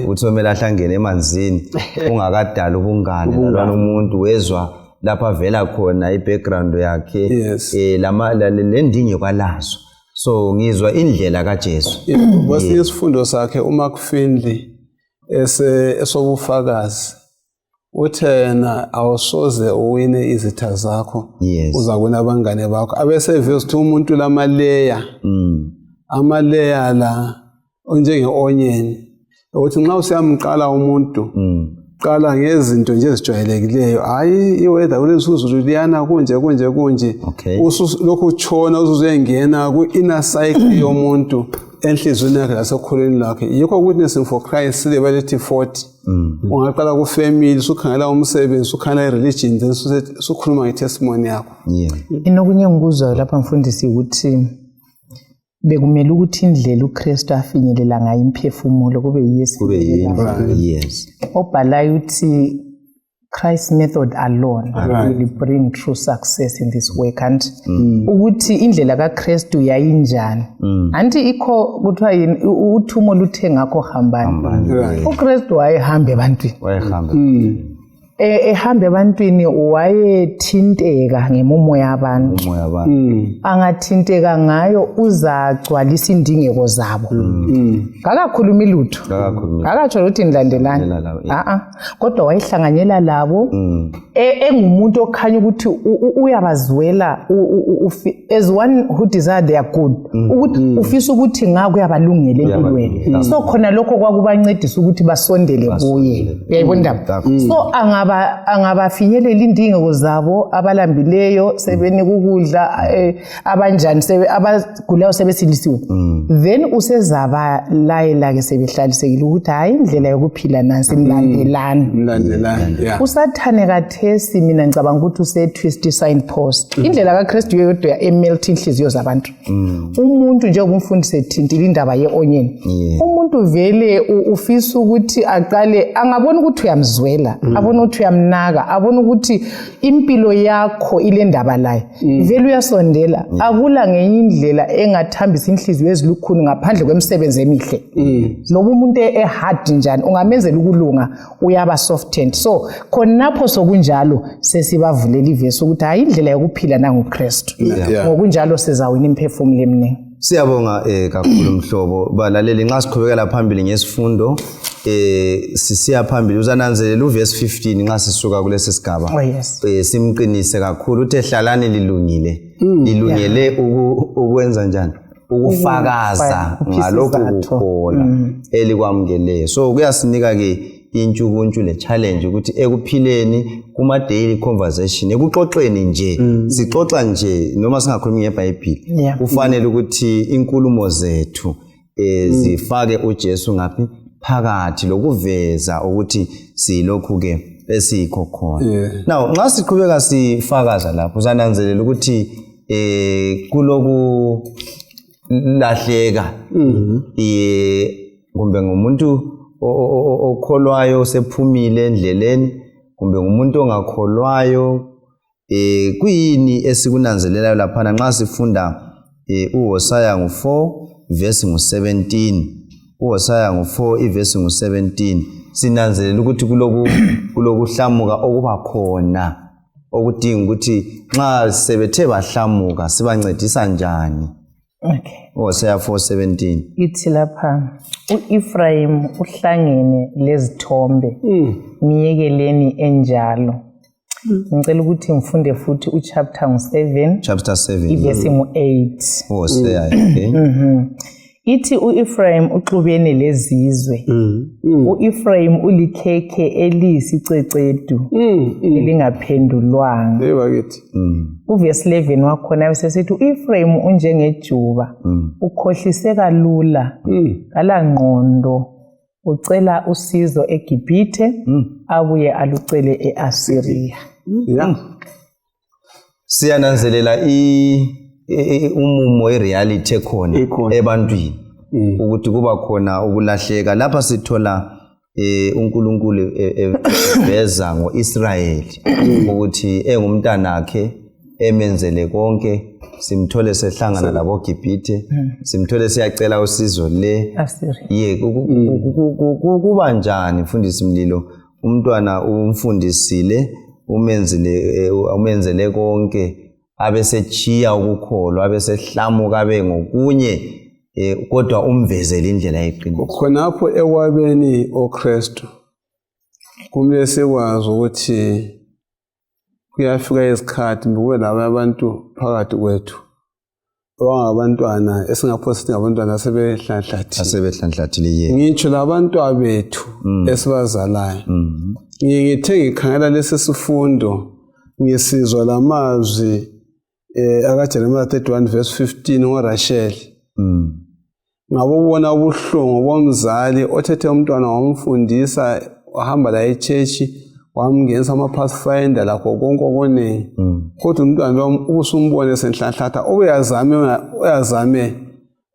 ukuthi kumele ahlangene emanzini, ungakadali ubungane nalwana umuntu, wezwa lapho avela khona, i-background yakhe, le ndingo kwalazo. So ngizwa indlela kaJesu. Kwesinye isifundo sakhe uMark Finley ese esobufakazi uthe yena awusoze uwine izitha zakho, uzakuwina abangane bakho. Abeseveza ukuthi umuntu lamaleya, amaleya la onjenge-onion, ukuthi nxa usiyamqala umuntu, qala ngezinto nje ezijwayelekileyo, hayi i-weather kulezi uzulu liyana kunje kunje kunje. Lokhu utshona uzuzuyengena ku-inner cycle yomuntu, enhliziyweni yakhe lasekholweni lwakhe. Yikho Witnessing for Christ sile balethi 40. Ungaqala ku-family, usukhangela umsebenzi, usukhangela i-religion, then usukhuluma nge-testimony yakho. Inokunye engikuzwayo lapha, mfundisi, ukuthi bekumele ukuthi indlela uKristu afinyelela ngayo imphefumulo kube yiyo Kube esifinyelela. yini, yes. Obhalayo uthi Christ's method alone will bring true success in this work, and ukuthi indlela kaKristu yayinjani, anti ikho kuthiwa yini, uthumo luthe ngakho hambani. UKristu wayehamba ebantwini. Wayehamba. Ehamba ebantwini, wayethinteka ngemumo yabantu. Umoya wabantu. Angathinteka ngayo, uzagcwalisa indingeko zabo. Kakakhulumi lutho. Kakakhulumi. Kakatsho ukuthi nilandelani. Lela labo, A-a, kodwa wayehlanganyela labo, engumuntu okhanya ukuthi uyabazwela, as one who desire their good, ukuthi ufisa ukuthi nga kuyabalungela empilweni. Kuyabalungela. So khona lokho kwakubancedisa ukuthi basondele kuye. Uyayibona indaba? So angabafinyelela indingeko zabo, abalambileyo sebenika ukudla, abanjani abagulayo sebesilisiwe, then usezabalayela-ke sebehlalisekile ukuthi hhayi, indlela yokuphila nansi, nilandelani. Mlandelani, yeah. Usathane kathesi, mina ngicabanga ukuthi use-twist signpost. Indlela kaKristu yodwa e-melt inhliziyo zabantu. Umuntu, njengoba umfundisi ethintile indaba ye-onion, umuntu vele ufisa ukuthi aqale angabona ukuthi uyamzwela, abone ukuthi uyamnaka, abone ukuthi impilo yakho ile ndaba layo, vele uyasondela. Akula ngenye indlela engathambisa inhliziyo ezilukhuni ngaphandle kwemisebenzi emihle. Loba umuntu e-hard njani, ungamenzela ukulunga, uyaba softened. So khonapho sokunjalo sesibavulela ivesi ukuthi hayi, indlela yokuphila nanguKristu. Ngokunjalo sizawina imphefumulo eminingi. Siyabonga kakhulu mhlobo. Balaleli, nxa siqhubekela phambili ngesifundo, sisiya phambili, uzananzelela uvesi 15 nxa sisuka kulesi sigaba. Oh, yes. Simqinise kakhulu, uthe hlalani lilungile, lilungele ukwenza njani? Ukufakaza Ukufa- ngalokhu isizathu. kukhola elikwamukeleyo. So kuyasinika ke intshukuntshu le challenge ukuthi ekuphileni, kuma daily conversation, ekuxoxeni nje, sixoxa nje noma singakhulumi ngeBhayibheli, kufanele ukuthi inkulumo zethu zifake uJesu ngaphi phakathi, lokuveza ukuthi silokhu ke esiyikho khona. Now nxa siqhubeka sifakaza lapho, uzananzelela ukuthi kuloku lahleka, kumbe ngumuntu okholwayo osephumile endleleni, kumbe ngumuntu ongakholwayo. Kuyini esikunanzelelayo laphana nxa sifunda uHosaya ngu-4 verse ngu-17? UHosaya ngu-4 ivesi ngu-17. Sinanzelela ukuthi kulokuhlamuka okuba khona, okudinga ukuthi nxa sebethe bahlamuka sibancedisa njani? Okay. Hosea 4:17. Ithi lapha uEphraim uhlangene lezithombe. Miyekeleni enjalo. Ngicela ukuthi ngifunde futhi uchapter ngu7 Chapter 7. ivesi ngu8. Hosea, okay. Ithi uEphraim uxubene lezizwe. UEphraim ulikhekhe eliyisicecedu elingaphendulwanga. Hey bakithi. Uvesi 11 wakhona besesithi uEphraim unjengejuba ukhohliseka lula kalangqondo ucela usizo eGibhithe abuye alucele eAssyria. Yeah. Siyananzelela umumo i-reality ekhona Ekhona. ebantwini ukuthi kuba khona ukulahleka lapha sithola uNkulunkulu eveza ngoIsrayeli ukuthi engumntanakhe emenzele konke, simthole sehlangana labo Gibhithe, simthole siyacela usizo le Assyria. Ye, kuba njani mfundisi Mlilo, umntwana umfundisile, umenzile umenzele konke, abesechiya ukukholwa, abesehlamuka abe ngokunye, kodwa umvezele indlela yeqiniso. Khonapho ekwabeni oKristu kumele sikwazi ukuthi kuyafika izikhathi kube laba abantu phakathi kwethu abangabantwana esingapho sithi ngabantwana asebehlanhlathile. Asebehlanhlathile, ye. Ngitsho labantwa bethu esibazalayo. Ngithe ngikhangela lesi sifundo ngisizwa lamazwi akaJeremiah 31 verse 15 ngoRachel. Ngabubona ubuhlungu bomzali othethe umntwana wamfundisa, wahamba laye echurch, wamngenisa ama-pathfinder lakho konke okuningi, kodwa umntwana lo ubusumbone senhlanhlatha, uyazame uyazame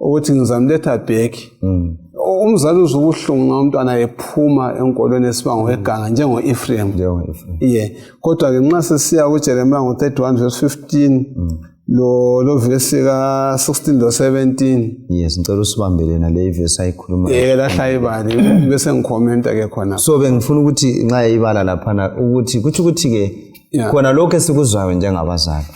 ukuthi ngizamletha back. Umzali uzwa ubuhlungu nxa umntwana ephuma enkolweni esiba ngoweganga njengo-Ephraim. Njengo-Ephraim. Ye, kodwa-ke nxa sesiya kuJeremiah ngo-31 verse 15 lo verse ka-16 lo 17. Yes, ngicela usibambele nale ivesi ayikhuluma. Yeke lahla ibali bese ngikhomenta ke khona. So bengifuna ukuthi nxa ibala laphana ukuthi kutsho ukuthi-ke khona lokho esikuzwayo njengabazali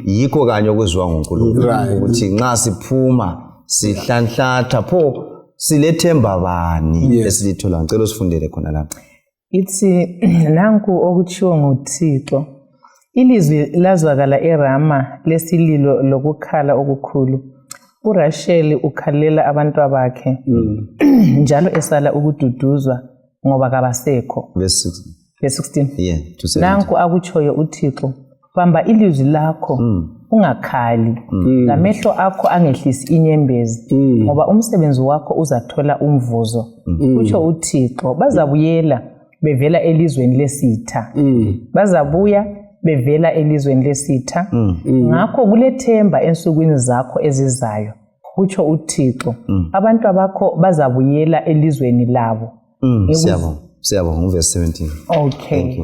yikho kanye okuzwiwa nguNkulunkulu, ukuthi nxa siphuma sihlanhlatha pho silethemba bani esilithola. Ngicela usifundele khona lapha. Ithi nanku okutshiwo nguThixo. Ilizwi lazwakala eRama lesililo lokukhala okukhulu. uRasheli ukhalela abantwabakhe njalo esala ukududuzwa ngoba kabasekho. Verse 6. Verse 16. Yeah, to 17. Nanku akutshoyo uThixo. Bamba ilizwi lakho ungakhali, lamehlo akho angehlisi inyembezi, ngoba umsebenzi wakho uzathola umvuzo, kutsho uThixo. Bazabuyela bevela elizweni lesitha, bazabuya bevela elizweni lesitha. Ngakho kulethemba ensukwini zakho ezizayo, kutsho uThixo. Abantu abakho bazabuyela elizweni labo. Siyabonga, siyabonga. Uvesi 17. Okay.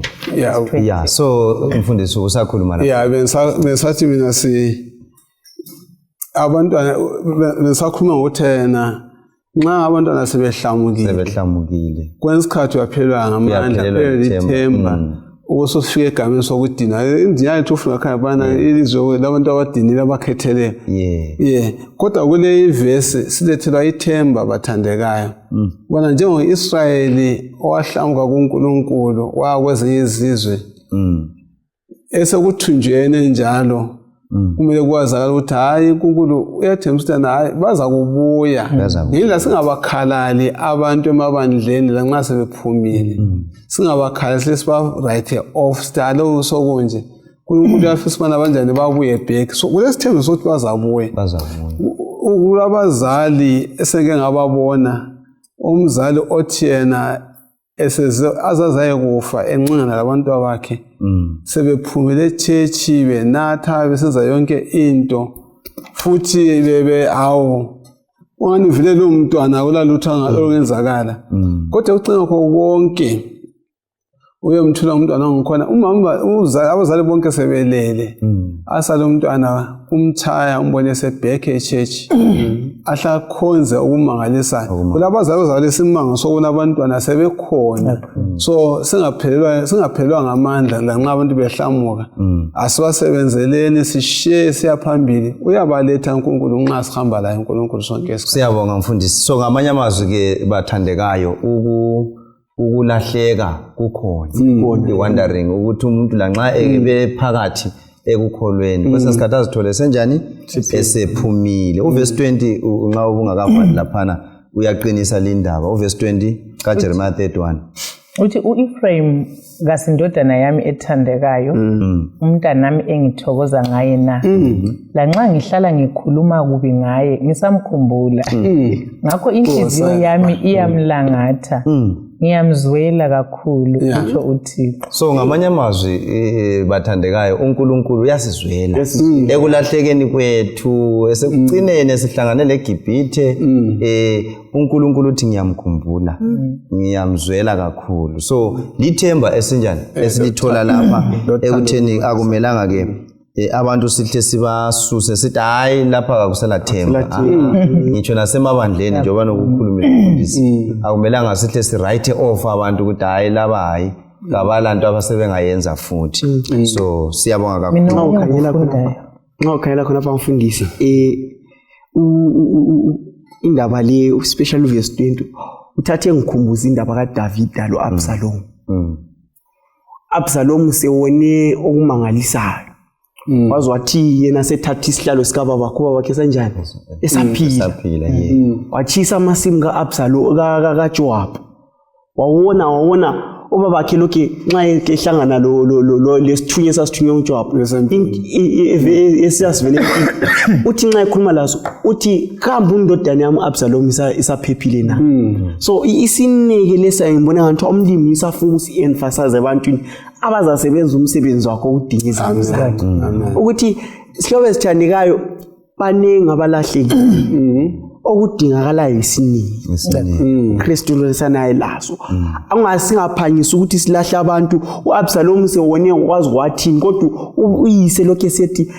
Yeah, so mfundisi usakhuluma la. Yeah, bengisathi mina si abantwana bengisakhuluma ngokuthi yena nxa abantwana sebehlamukile, sebehlamukile, kwenye isikhathi uyaphelelwa ngamandla, Uyaphelelwa uphelelwe ithemba. ithemba, ubusufika egameni sokudina indima yethu ufuna khaya bana ilizwe labantu abadinile abakhetheleyo. Yeah, kodwa kule ivesi silethelwa ithemba, bathandekayo, bona njengo-Israyeli owahlamuka kuNkulunkulu waya kwezinye izizwe, esekuthunjweni njalo kumele kwazakala ukuthi hhayi, uNkulunkulu uyathembisa ukuthi hhayi, baza kubuya. Bazakubuya. Ngendlela singabakhalali abantu emabandleni lanxa sebephumile, singabakhalali, sile siba-write off, sithi alo sokunje. uNkulunkulu uyafisa ubana abanjani babuye back, so kulesithembiso sokuthi bazabuya. Bazabuya. Kulabazali eseke ngababona, umzali othi yena eseze azaze kufa encengana labantwana bakhe sebephumile echechi, benatha, besenza yonke into, futhi bebe hawu, ungani vele lo mntwana akulalutho olungenzakala, kodwa ucinga kho konke uyomthula umntwana ongikhona, umama abazali bonke sebelele. Asale umntwana umthaya umbone esebhekhe echurch ahle akhonze okumangalisayo. Kulabazali ozalwa isimanga sokubona abantwana sebekhona, so singaphelelwa singaphelelwa ngamandla lanxa abantu behlamuka. Asibasebenzeleni sishiye siyaphambili, uyabaletha uNkulunkulu nxa sihamba laye uNkulunkulu sonke isikhathi. Siyabonga mfundisi. So ngamanye amazwi ke bathandekayo, ukulahleka kukhona, i-wandering, ukuthi umuntu lanxa ebephakathi ekukholweni kwesinye isikhathi azithole senjani esephumile. Uvesi 20 nxa ubungakavali laphana uyaqinisa lindaba, uvesi 20 kaJeremiah 31. Uthi u-Ephraim kasindodana yami ethandekayo, umntanami engithokoza ngaye na? Lanxa ngihlala ngikhuluma kubi ngaye, ngisamkhumbula. Ngakho inhliziyo yami iyamlangatha, ngiyamzwela kakhulu, kutsho uThixo. So ngamanye amazwi, bathandekayo, uNkulunkulu uyasizwela ekulahlekeni kwethu, esekucineni esihlangane leGibhithe. UNkulunkulu uthi ngiyamkhumbula, ngiyamzwela kakhulu. So lithemba esinjani esilithola lapha ekutheni akumelanga ke abantu sihle sibasuse sithi hayi, lapha kakusela themba. Ngitsho nasemabandleni, njengoba nokukhulumile mfundisi, akumelanga sihle si-write off abantu ukuthi hayi, laba hayi, kabalanto abasebengayenza futhi. So siyabonga kakhulu. Mina Nxa okunye ukhangela engikufundayo khonapha, nxa ukhangela khonapha mfundisi, indaba le, especially verse 20, uthathe ngikhumbuza indaba kaDavida lo-Absalom. Absalom sewone okumangalisayo, waze wathi yena sethatha isihlalo sikababa, ubaba wakhe sanjani, esaphila. Saphila, yeah. Watshisa amasimu ka-Absalom, kaJoab. Wawona ubabakhe lokhe nxa ehlangana lesithunywa esasithunywa uJoab esiyasivele, uthi nxa ekhuluma laso uthi, "Kambe undodana yami u-Absalom isaphephile na?" So isineke lesa ngibona ngathi umlimi usafuna ukusi-emphasize ebantwini abazasebenza umsebenzi wakho ukudinga izimvu zakhe, ukuthi sihlobo esithandekayo, baningi abalahlekile, okudingakalayo isineke. Isineke. Kristu lwesanaye laso angasingaphangisi ukuthi silahle abantu. uAbsalom sewone wazi wathini, kodwa uyise lokho esethi,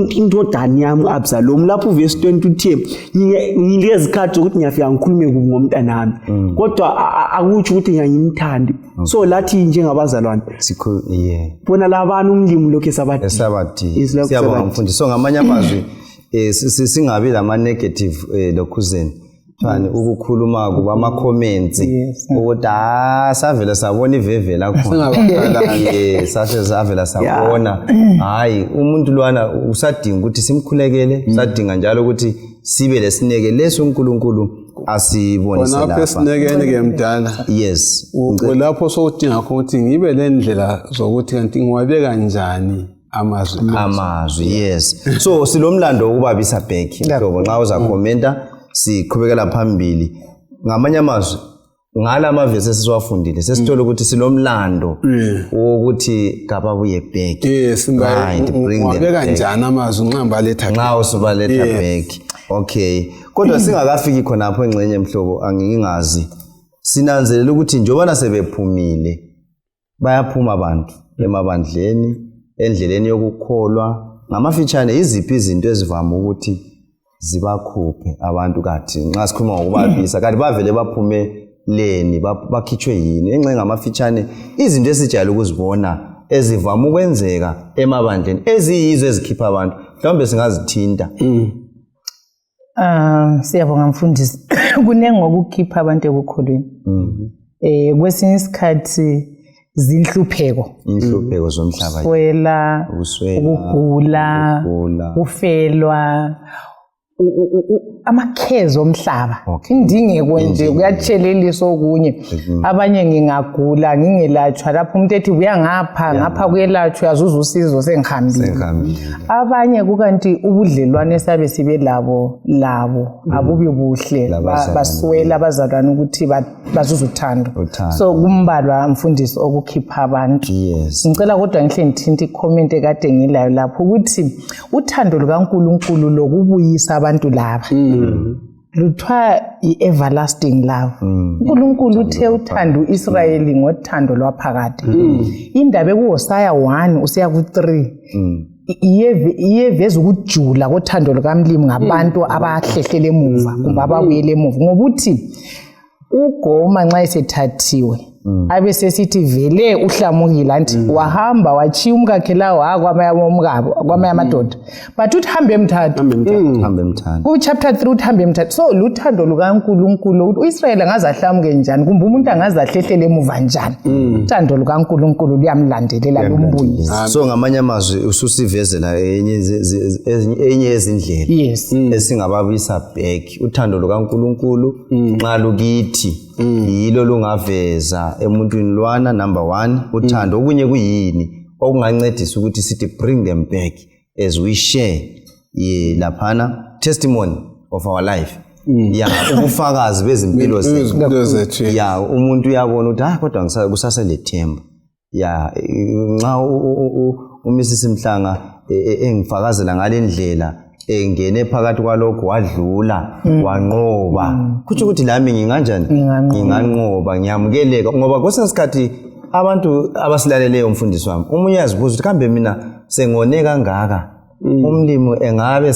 "Indodana yami uAbsalom." Lapho uvesi 20 uthe, "Ngilezikhathi zokuthi ngiyafika ngikhulume kubi ngomntanami, kodwa akutsho ukuthi ngiyangimthandi." So lathi njengabazalwane Yeah. bona labana umlimi lokho esabadinga. Esabadinga. Isilokhu Siyabonga sabadinga. mfundisi. So ngamanye amazwi singabi lama negative lokhuzeni thani ukukhuluma kuba ama comments ukuthi ah, savela sabona ivevela khona. Sase savela sabona. Hayi, umuntu lwana usadinga ukuthi simkhulekele, usadinga njalo ukuthi sibe lesineke leso uNkulunkulu asibonise Khonapho lapha. esinekeni ke mdala, kulapho sokudinga khona ukuthi ngibe le ndlela zokuthi kanti ngiwabeka njani amazwi. Amazwi, yes. So silomlando wokubabisa back mhlobo nxa uzakhomenta. Siqhubekela phambili. Ngamanye amazwi, ngala amavesi esisiwafundile, sesithola ukuthi silomlando wokuthi kababuye back. Right, bring them Ngiwabeka back. njani amazwi nxa ngibaletha? Nxa usubaletha back, okay. Kodwa singakafiki khonapho, engxenye mhlobo angingazi, sinanzelela ukuthi njobana sebephumile, bayaphuma abantu emabandleni, endleleni yokukholwa. Ngamafitshane, yiziphi izinto ezivame ukuthi zibakhuphe abantu? Kathi nxa sikhuluma ngokubabisa, kanti bavele baphume leni, bakhitshwe yini? Engxe ngamafitshane, izinto esijayele ukuzibona ezivame ukwenzeka emabandleni eziyizo ezikhipha abantu, mhlawumbe singazithinta. Siyabonga mfundisi. Kunengi okukhipha abantu ekukholweni. Kwesinye isikhathi zinhlupheko. Inhlupheko zomhlaba. Swela, Ukuswela, ukugula, ukugula. Kufelwa, amakhezo omhlaba, indingeko nje, kuyatshelelisa okunye. Abanye ngingagula ngingelatshwa, lapho umuntu ethi buya ngapha ngapha kuyelatshwa, uyazuza usizo, sengihambile. Sengihambile. Abanye kukanti ubudlelwane esabe sibe labo labo abubi buhle, Labazalwane. Baswela abazalwane ukuthi bazuze uthando. Uthando. So kumbalwa mfundisi okukhipha abantu. Ngicela kodwa ngihle ngithinte i-comment ekade ngilayo lapho ukuthi uthando lukaNkulunkulu lokubuyisa abantu laba. Luthiwa i-everlasting love. uNkulunkulu uthe uthanda uIsrayeli ngothando lwaphakade. Indaba ekuHosaya 1 usiya ku-3 iyeveza ukujula kothando lukaMlimu ngabantu abahlehlele emuva kumbe ababuyele emuva, ngoba uthi uGoma nxa esethathiwe abe sesithi vele uhlamukile, anti wahamba wachiya umkakhe la wakwamaya kwamanye amadoda, but uthi hambe emthatha. Hambe emthanda. Ku-chapter 3 uthi hambe emthatha. So luthando lukaNkulunkulu ukuthi uIsrayeli angaze ahlamuke njani, kumbe umuntu angaze ahlehlele emuva njani, uthando lukaNkulunkulu luyamlandelela, lumbuyise. So ngamanye amazwi ususivezela enye yezindlela esingababisa back. Uthando lukaNkulunkulu nxa lukithi, yilo lungaveza emuntwini lwana. Number one, uthando. Okunye kuyini okungancedisa ukuthi sithi bring them back as we share laphana testimony of our life, ya, ubufakazi bezimpilo zethu? Izimpilo zethu. Ya, umuntu uyabona ukuthi hayi, kodwa kusaselethemba. Ya, nxa uMrs Mhlanga engifakazela ngale ndlela, engene phakathi kwalokho, wadlula, wanqoba, kutsho ukuthi lami nginganjani? Nginganqoba. Nginganqoba, ngiyamukeleka, ngoba kwesinye isikhathi abantu abasilaleleyo, umfundisi wami, omunye uyazibuza ukuthi kambe mina sengone kangaka, umlimi engabe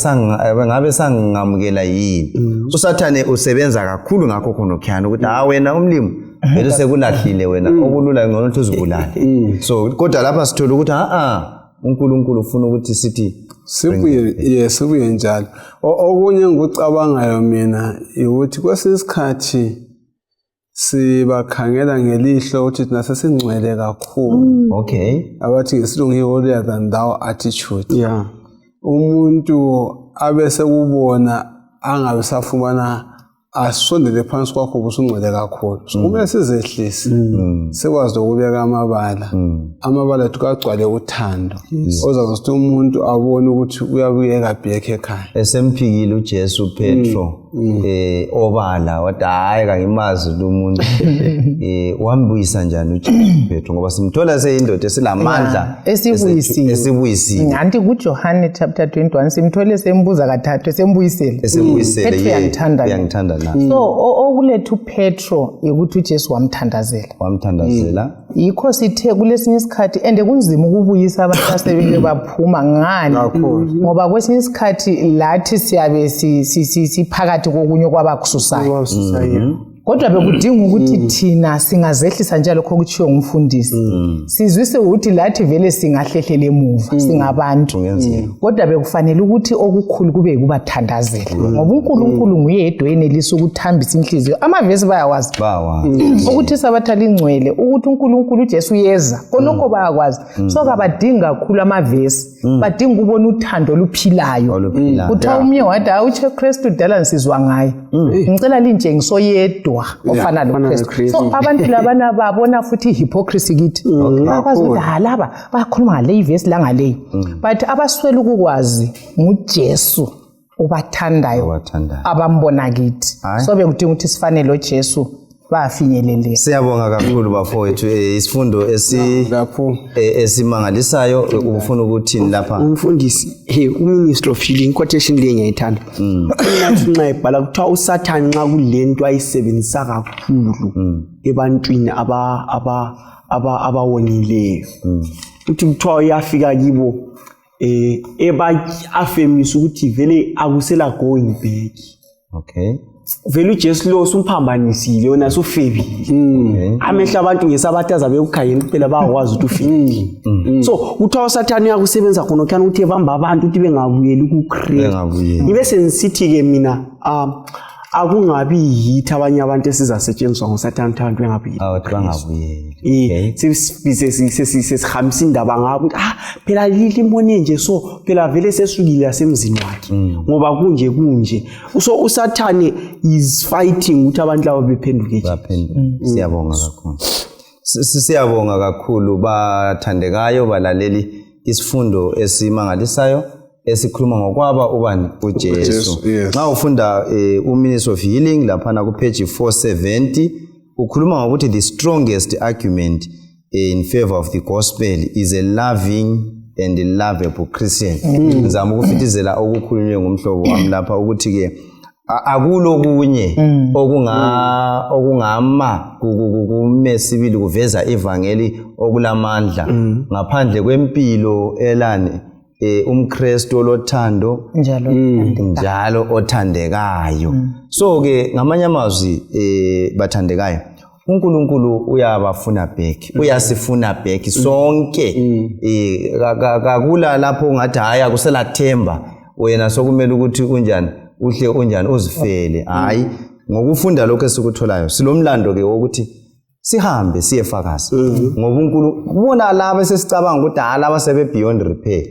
sangamukela yini? Usathane usebenza kakhulu ngakho khonokhuyana, ukuthi ha, wena umlimi vele sekulahlile wena, okulula ngcono ukuthi uzibulale. So kodwa lapha sithola ukuthi ha-a, uNkulunkulu ufuna ukuthi sithi Sibuye, ye, sibuye njalo. Okunye engikucabangayo mina ukuthi kwesinye isikhathi sibakhangela ngelihlo ukuthi thina sesingcwele kakhulu, abathi ngesilungu i-holier than thou attitude. Umuntu abe sekubona angabe safumana asondele phansi kwakho, busungcwele kakhulu. So kumele sizehlise, sikwazi ukubeka amabala ethu kagcwale uthando, ozakuthi ukuthi umuntu abone ukuthi uyabuyeka back ekhaya. Esemphikile uJesu Petro obala, wathi hayi, kangimazi lo muntu. Wambuyisa njani uJesu Petro, ngoba simthola seyindoda esilamandla? Esibuyisiwe. Esibuyisile. Anti kuJohane chapter 21 simthole sembuza kathathu, esembuyisele. Esembuyisele. Petro, uyangithanda na? Uyangithanda na? So okuletha uPetro ukuthi uJesu wamthandazela. Wamthandazela. Yikho sithe kulesinye isikhathi ende kunzima ukubuyisa abantu asebeke baphuma. Ngani? Ngoba kwesinye isikhathi lathi siyabe siphakathi kokunye kwabakususayo, kodwa bekudinga ukuthi thina singazehlisa njalo lokho okutshiwo ngumfundisi, sizwise ukuthi lathi vele singahlehlela emuva, singabantu. Kungenzeka. Kodwa bekufanele ukuthi okukhulu kube yikubathandazela, ngoba uNkulunkulu nguye yedwa enelisa ukuthambisa inhliziyo. Amavesi bayawazi, Bawa. Ukuthi isabatha lingcwele, ukuthi uNkulunkulu uJesu uyeza, khonokho bayakwazi. So kabadingi kakhulu amavesi, badinga ukubona uthando oluphilayo. Oluphilayo. Kuthiwa umnye wathi, hayi, utshe Kristu dala nsizwa ngaye, ngicela lintshengiso yedwa ofana ofana loKristu. noKristu. So abantu labana babona futhi i-hypocrisy kithi, bakwazi ukuthi ha, laba bayakhuluma ngaleyi ivesi langaleyi, but abaswele ukukwazi nguJesu obathandayo, Obathandayo. abambona kithi. Hayi. So bekudinga ukuthi sifane loJesu, bafinyeleleka. Siyabonga kakhulu bafowethu. Isifundo Lapho esimangalisayo. Ubufuna ukuthini lapha? Umfundisi, hey, uMinister of Healing, quotation le ngiyayithanda. Unathi nxa ebhala kuthiwa uSathane nxa kulento ayisebenzisa kakhulu ebantwini abawonileyo, uthi kuthiwa uyafika kibo eba-affirmisa ukuthi vele akusela going back. Vele uJesu lo sumphambanisile, wena sufebile. Amehlo abantu ngesabatha azabe ekukhangela kuphela, bayakwazi ukuthi ufebile. So kuthiwa uSathane uyakusebenza khona khana ukuthi ebamba abantu ukuthi bengabuyeli kuKristu. Bengabuyeli. Ngibe sengisithi-ke mina akungabi yithi abanye abantu esizasetshenziswa nguSathane ukuthi abantu bengabuyeli. Abathi bangabuyeli. Sesihambisa indaba ngabo ukuthi ah, phela limbone nje, so phela vele sesukile yasemzini wakhe, ngoba kunje kunje. So uSathane is fighting ukuthi abantu laba bephenduke nje. Baphenduka. Siyabonga kakhulu. Siyabonga kakhulu bathandekayo balaleli, isifundo esimangalisayo esikhuluma ngokwaba ubani? UJesu. UJesu, yes. Nxa ufunda uMinister of Healing laphana kupage 470, ukhuluma ngokuthi the strongest argument in favor of the gospel is a loving and lovable Christian. Ngizama ukufithizela okukhulunywe ngumhlobo wami lapha ukuthi ke Akulo kunye okunga okungama kume sibili kuveza ivangeli okulamandla ngaphandle kwempilo elani umKristu olothando njalo njalo othandekayo. So ke ngamanye amazwi bathandekayo, uNkulunkulu uyabafuna back, uyasifuna back sonke. Kakula lapho ungathi hayi akuselathemba wena, sokumele ukuthi unjani, uhle unjani, uzifele. Hayi, ngokufunda lokho esikutholayo silomlando ke wokuthi sihambe siyefakaza, ngoba uNkulunkulu kubona laba esesicabanga ukuthi hayi, laba sebe beyond repair.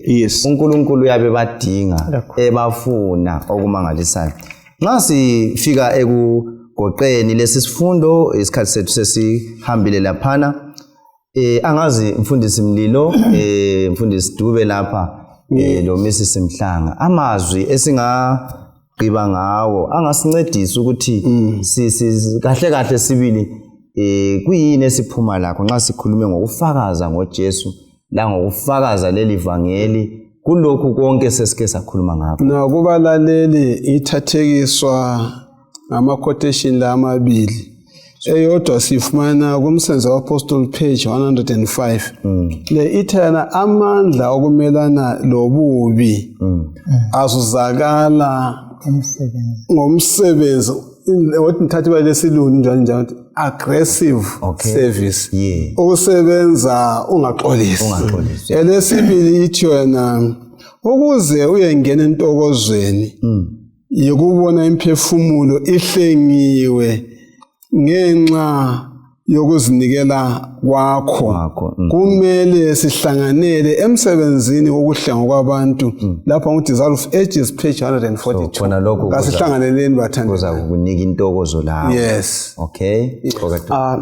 UNkulunkulu uyabe badinga, ebafuna okumangalisayo. Nxa sifika ekugoqeni lesi sifundo, isikhathi sethu sesihambile laphana. Angazi mfundisi Mlilo, mfundisi Dube lapha, lo Mrs Mhlanga, amazwi esingagqiba ngawo angasincedisa ukuthi kahle kahle sibili kuyini esiphuma lakho nxa sikhulume ngokufakaza ngoJesu la ngokufakaza leli vangeli kulokhu konke sesike sakhuluma ngakho? Nakubalaleli, ithathekiswa ngama-quotation la amabili. Eyodwa sifumana kumsebenzi wa-Apostle, page 105. Le ithi yena amandla okumelana lobubi azuzakala umsebenzi ngomsebenzi. Wathi ngithatha ibala lesilungu njalo njalo ukuthi aggressive service, ukusebenza ungaxolisi. Ungaxolisi. Elesibili ithi yona ukuze uyengena entokozweni yikubona imphefumulo ihlengiwe ngenxa yokuzinikela kwakho, Kwakho. Kumele sihlanganele emsebenzini wokuhlengwa kwabantu. Lapha ngu-Desire of Ages, page 142. So, khona lokho Kasihlanganeleni, bathandi. Kuza kukunika intokozo lawo. Yes. Okay. Okay. Ah,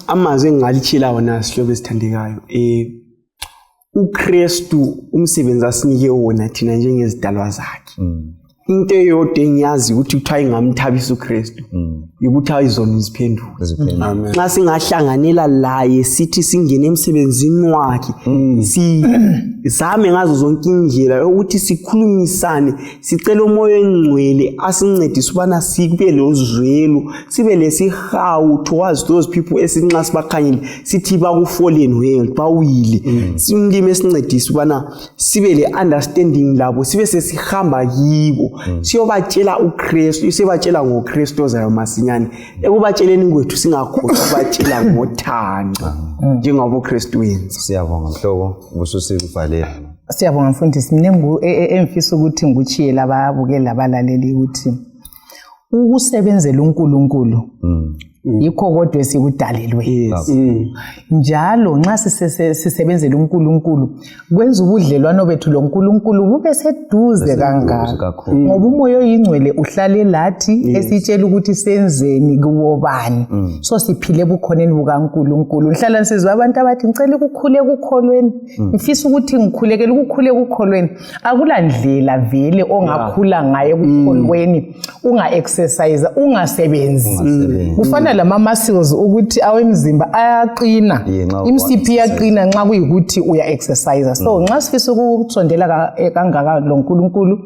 amazwi engingalitshila wona, sihlobo esithandekayo, uKristu umsebenzi asinike wona thina njengezidalwa zakhe, into eyodwa engiyazi ukuthi kuthiwa ingamthabisa uKristu yikuthi izono ziphenduke. Ziphenduke. Amen. Nxa singahlanganela laye, sithi singene emsebenzini wakhe, sizame ngazo zonke indlela ukuthi sikhulumisane, sicele uMoya Engcwele asincedise ubana sibe lozwelo, sibe lesihawu towards those people esinxa sibakhangele sithi baku-fallen world, bawile. Simlime esincedise ubana sibe le-understanding labo, sibe sesihamba kibo, siyobatshela uKristu, siyobatshela ngoKristu ozayo masinyane. Ekubatsheleni kwethu singakhohlwa ukubatshela ngothando njengoba uKristu wenza. Siyabonga, mhlobo, ubususivalela. Siyabonga, mfundisi. Mina engifisa ukuthi ngikutshiye lababukeli labalaleli ukuthi ukusebenzela uNkulunkulu yikho kodwa esikudalelwe, njalo nxa sisebenzela uNkulunkulu kwenza ubudlelwano bethu loNkulunkulu bube seduze kangaka, kakhulu. Ngoba uMoya Oyingcwele uhlale lathi esitshela ukuthi senzeni kuwobani. So siphile ebukhoneni bukaNkulunkulu. Ngihlala nisizwa abantu abathi, "Ngicela ukukhule ekukholweni, ngifisa ukuthi ngikhulekele ukukhula ekukholweni." Akula ndlela vele ongakhula ngayo ekukholweni unga-exercise, ungasebenzi. Ungasebenzi. Kufana lama-muscles ukuthi awemzimba ayaqina, Yeah, nxa imsiphi iyaqina nxa kuyikuthi uya-exercise. So nxa sifisa ukusondela kangaka lo Nkulunkulu,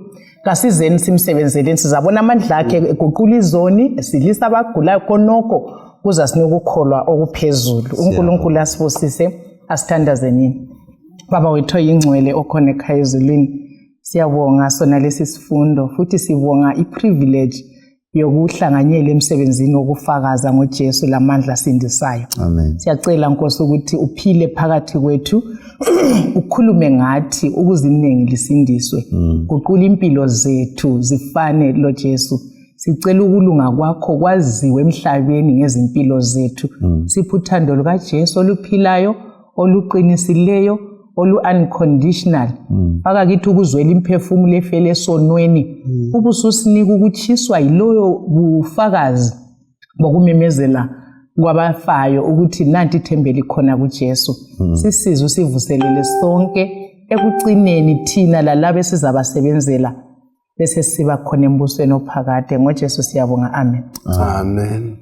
kasizeni simsebenzeleni, sizabona amandla akhe eguqula izoni, silisa abagulayo. Khonokho kuzasinika ukukholwa okuphezulu. UNkulunkulu asibusise. Asithandazenini. Baba wethu oyingcwele okhona ekhaya ezulwini, siyabonga sona lesi sifundo, futhi sibonga i-privilege yokuhlanganyela emsebenzini wokufakaza ngoJesu lamandla asindisayo. Amen. Siyacela, Nkosi, ukuthi uphile phakathi kwethu, ukhulume ngathi ukuze iningi lisindiswe. Guqula impilo zethu zifane loJesu. Sicela ukulunga kwakho kwaziwe emhlabeni ngezimpilo zethu. Siphe uthando lukaJesu oluphilayo, oluqinisileyo, olu-unconditional. Faka kithi ukuzwela imphefumulo efele esonweni, ubususinika ukutshiswa yiloyo bufakazi bokumemezela kwabafayo ukuthi nanti ithembe likhona kuJesu. Sisize, usivuselele sonke ekucineni, thina lalabo esizabasebenzela, bese siba khona embusweni ophakade. NgoJesu siyabonga, amen. Amen.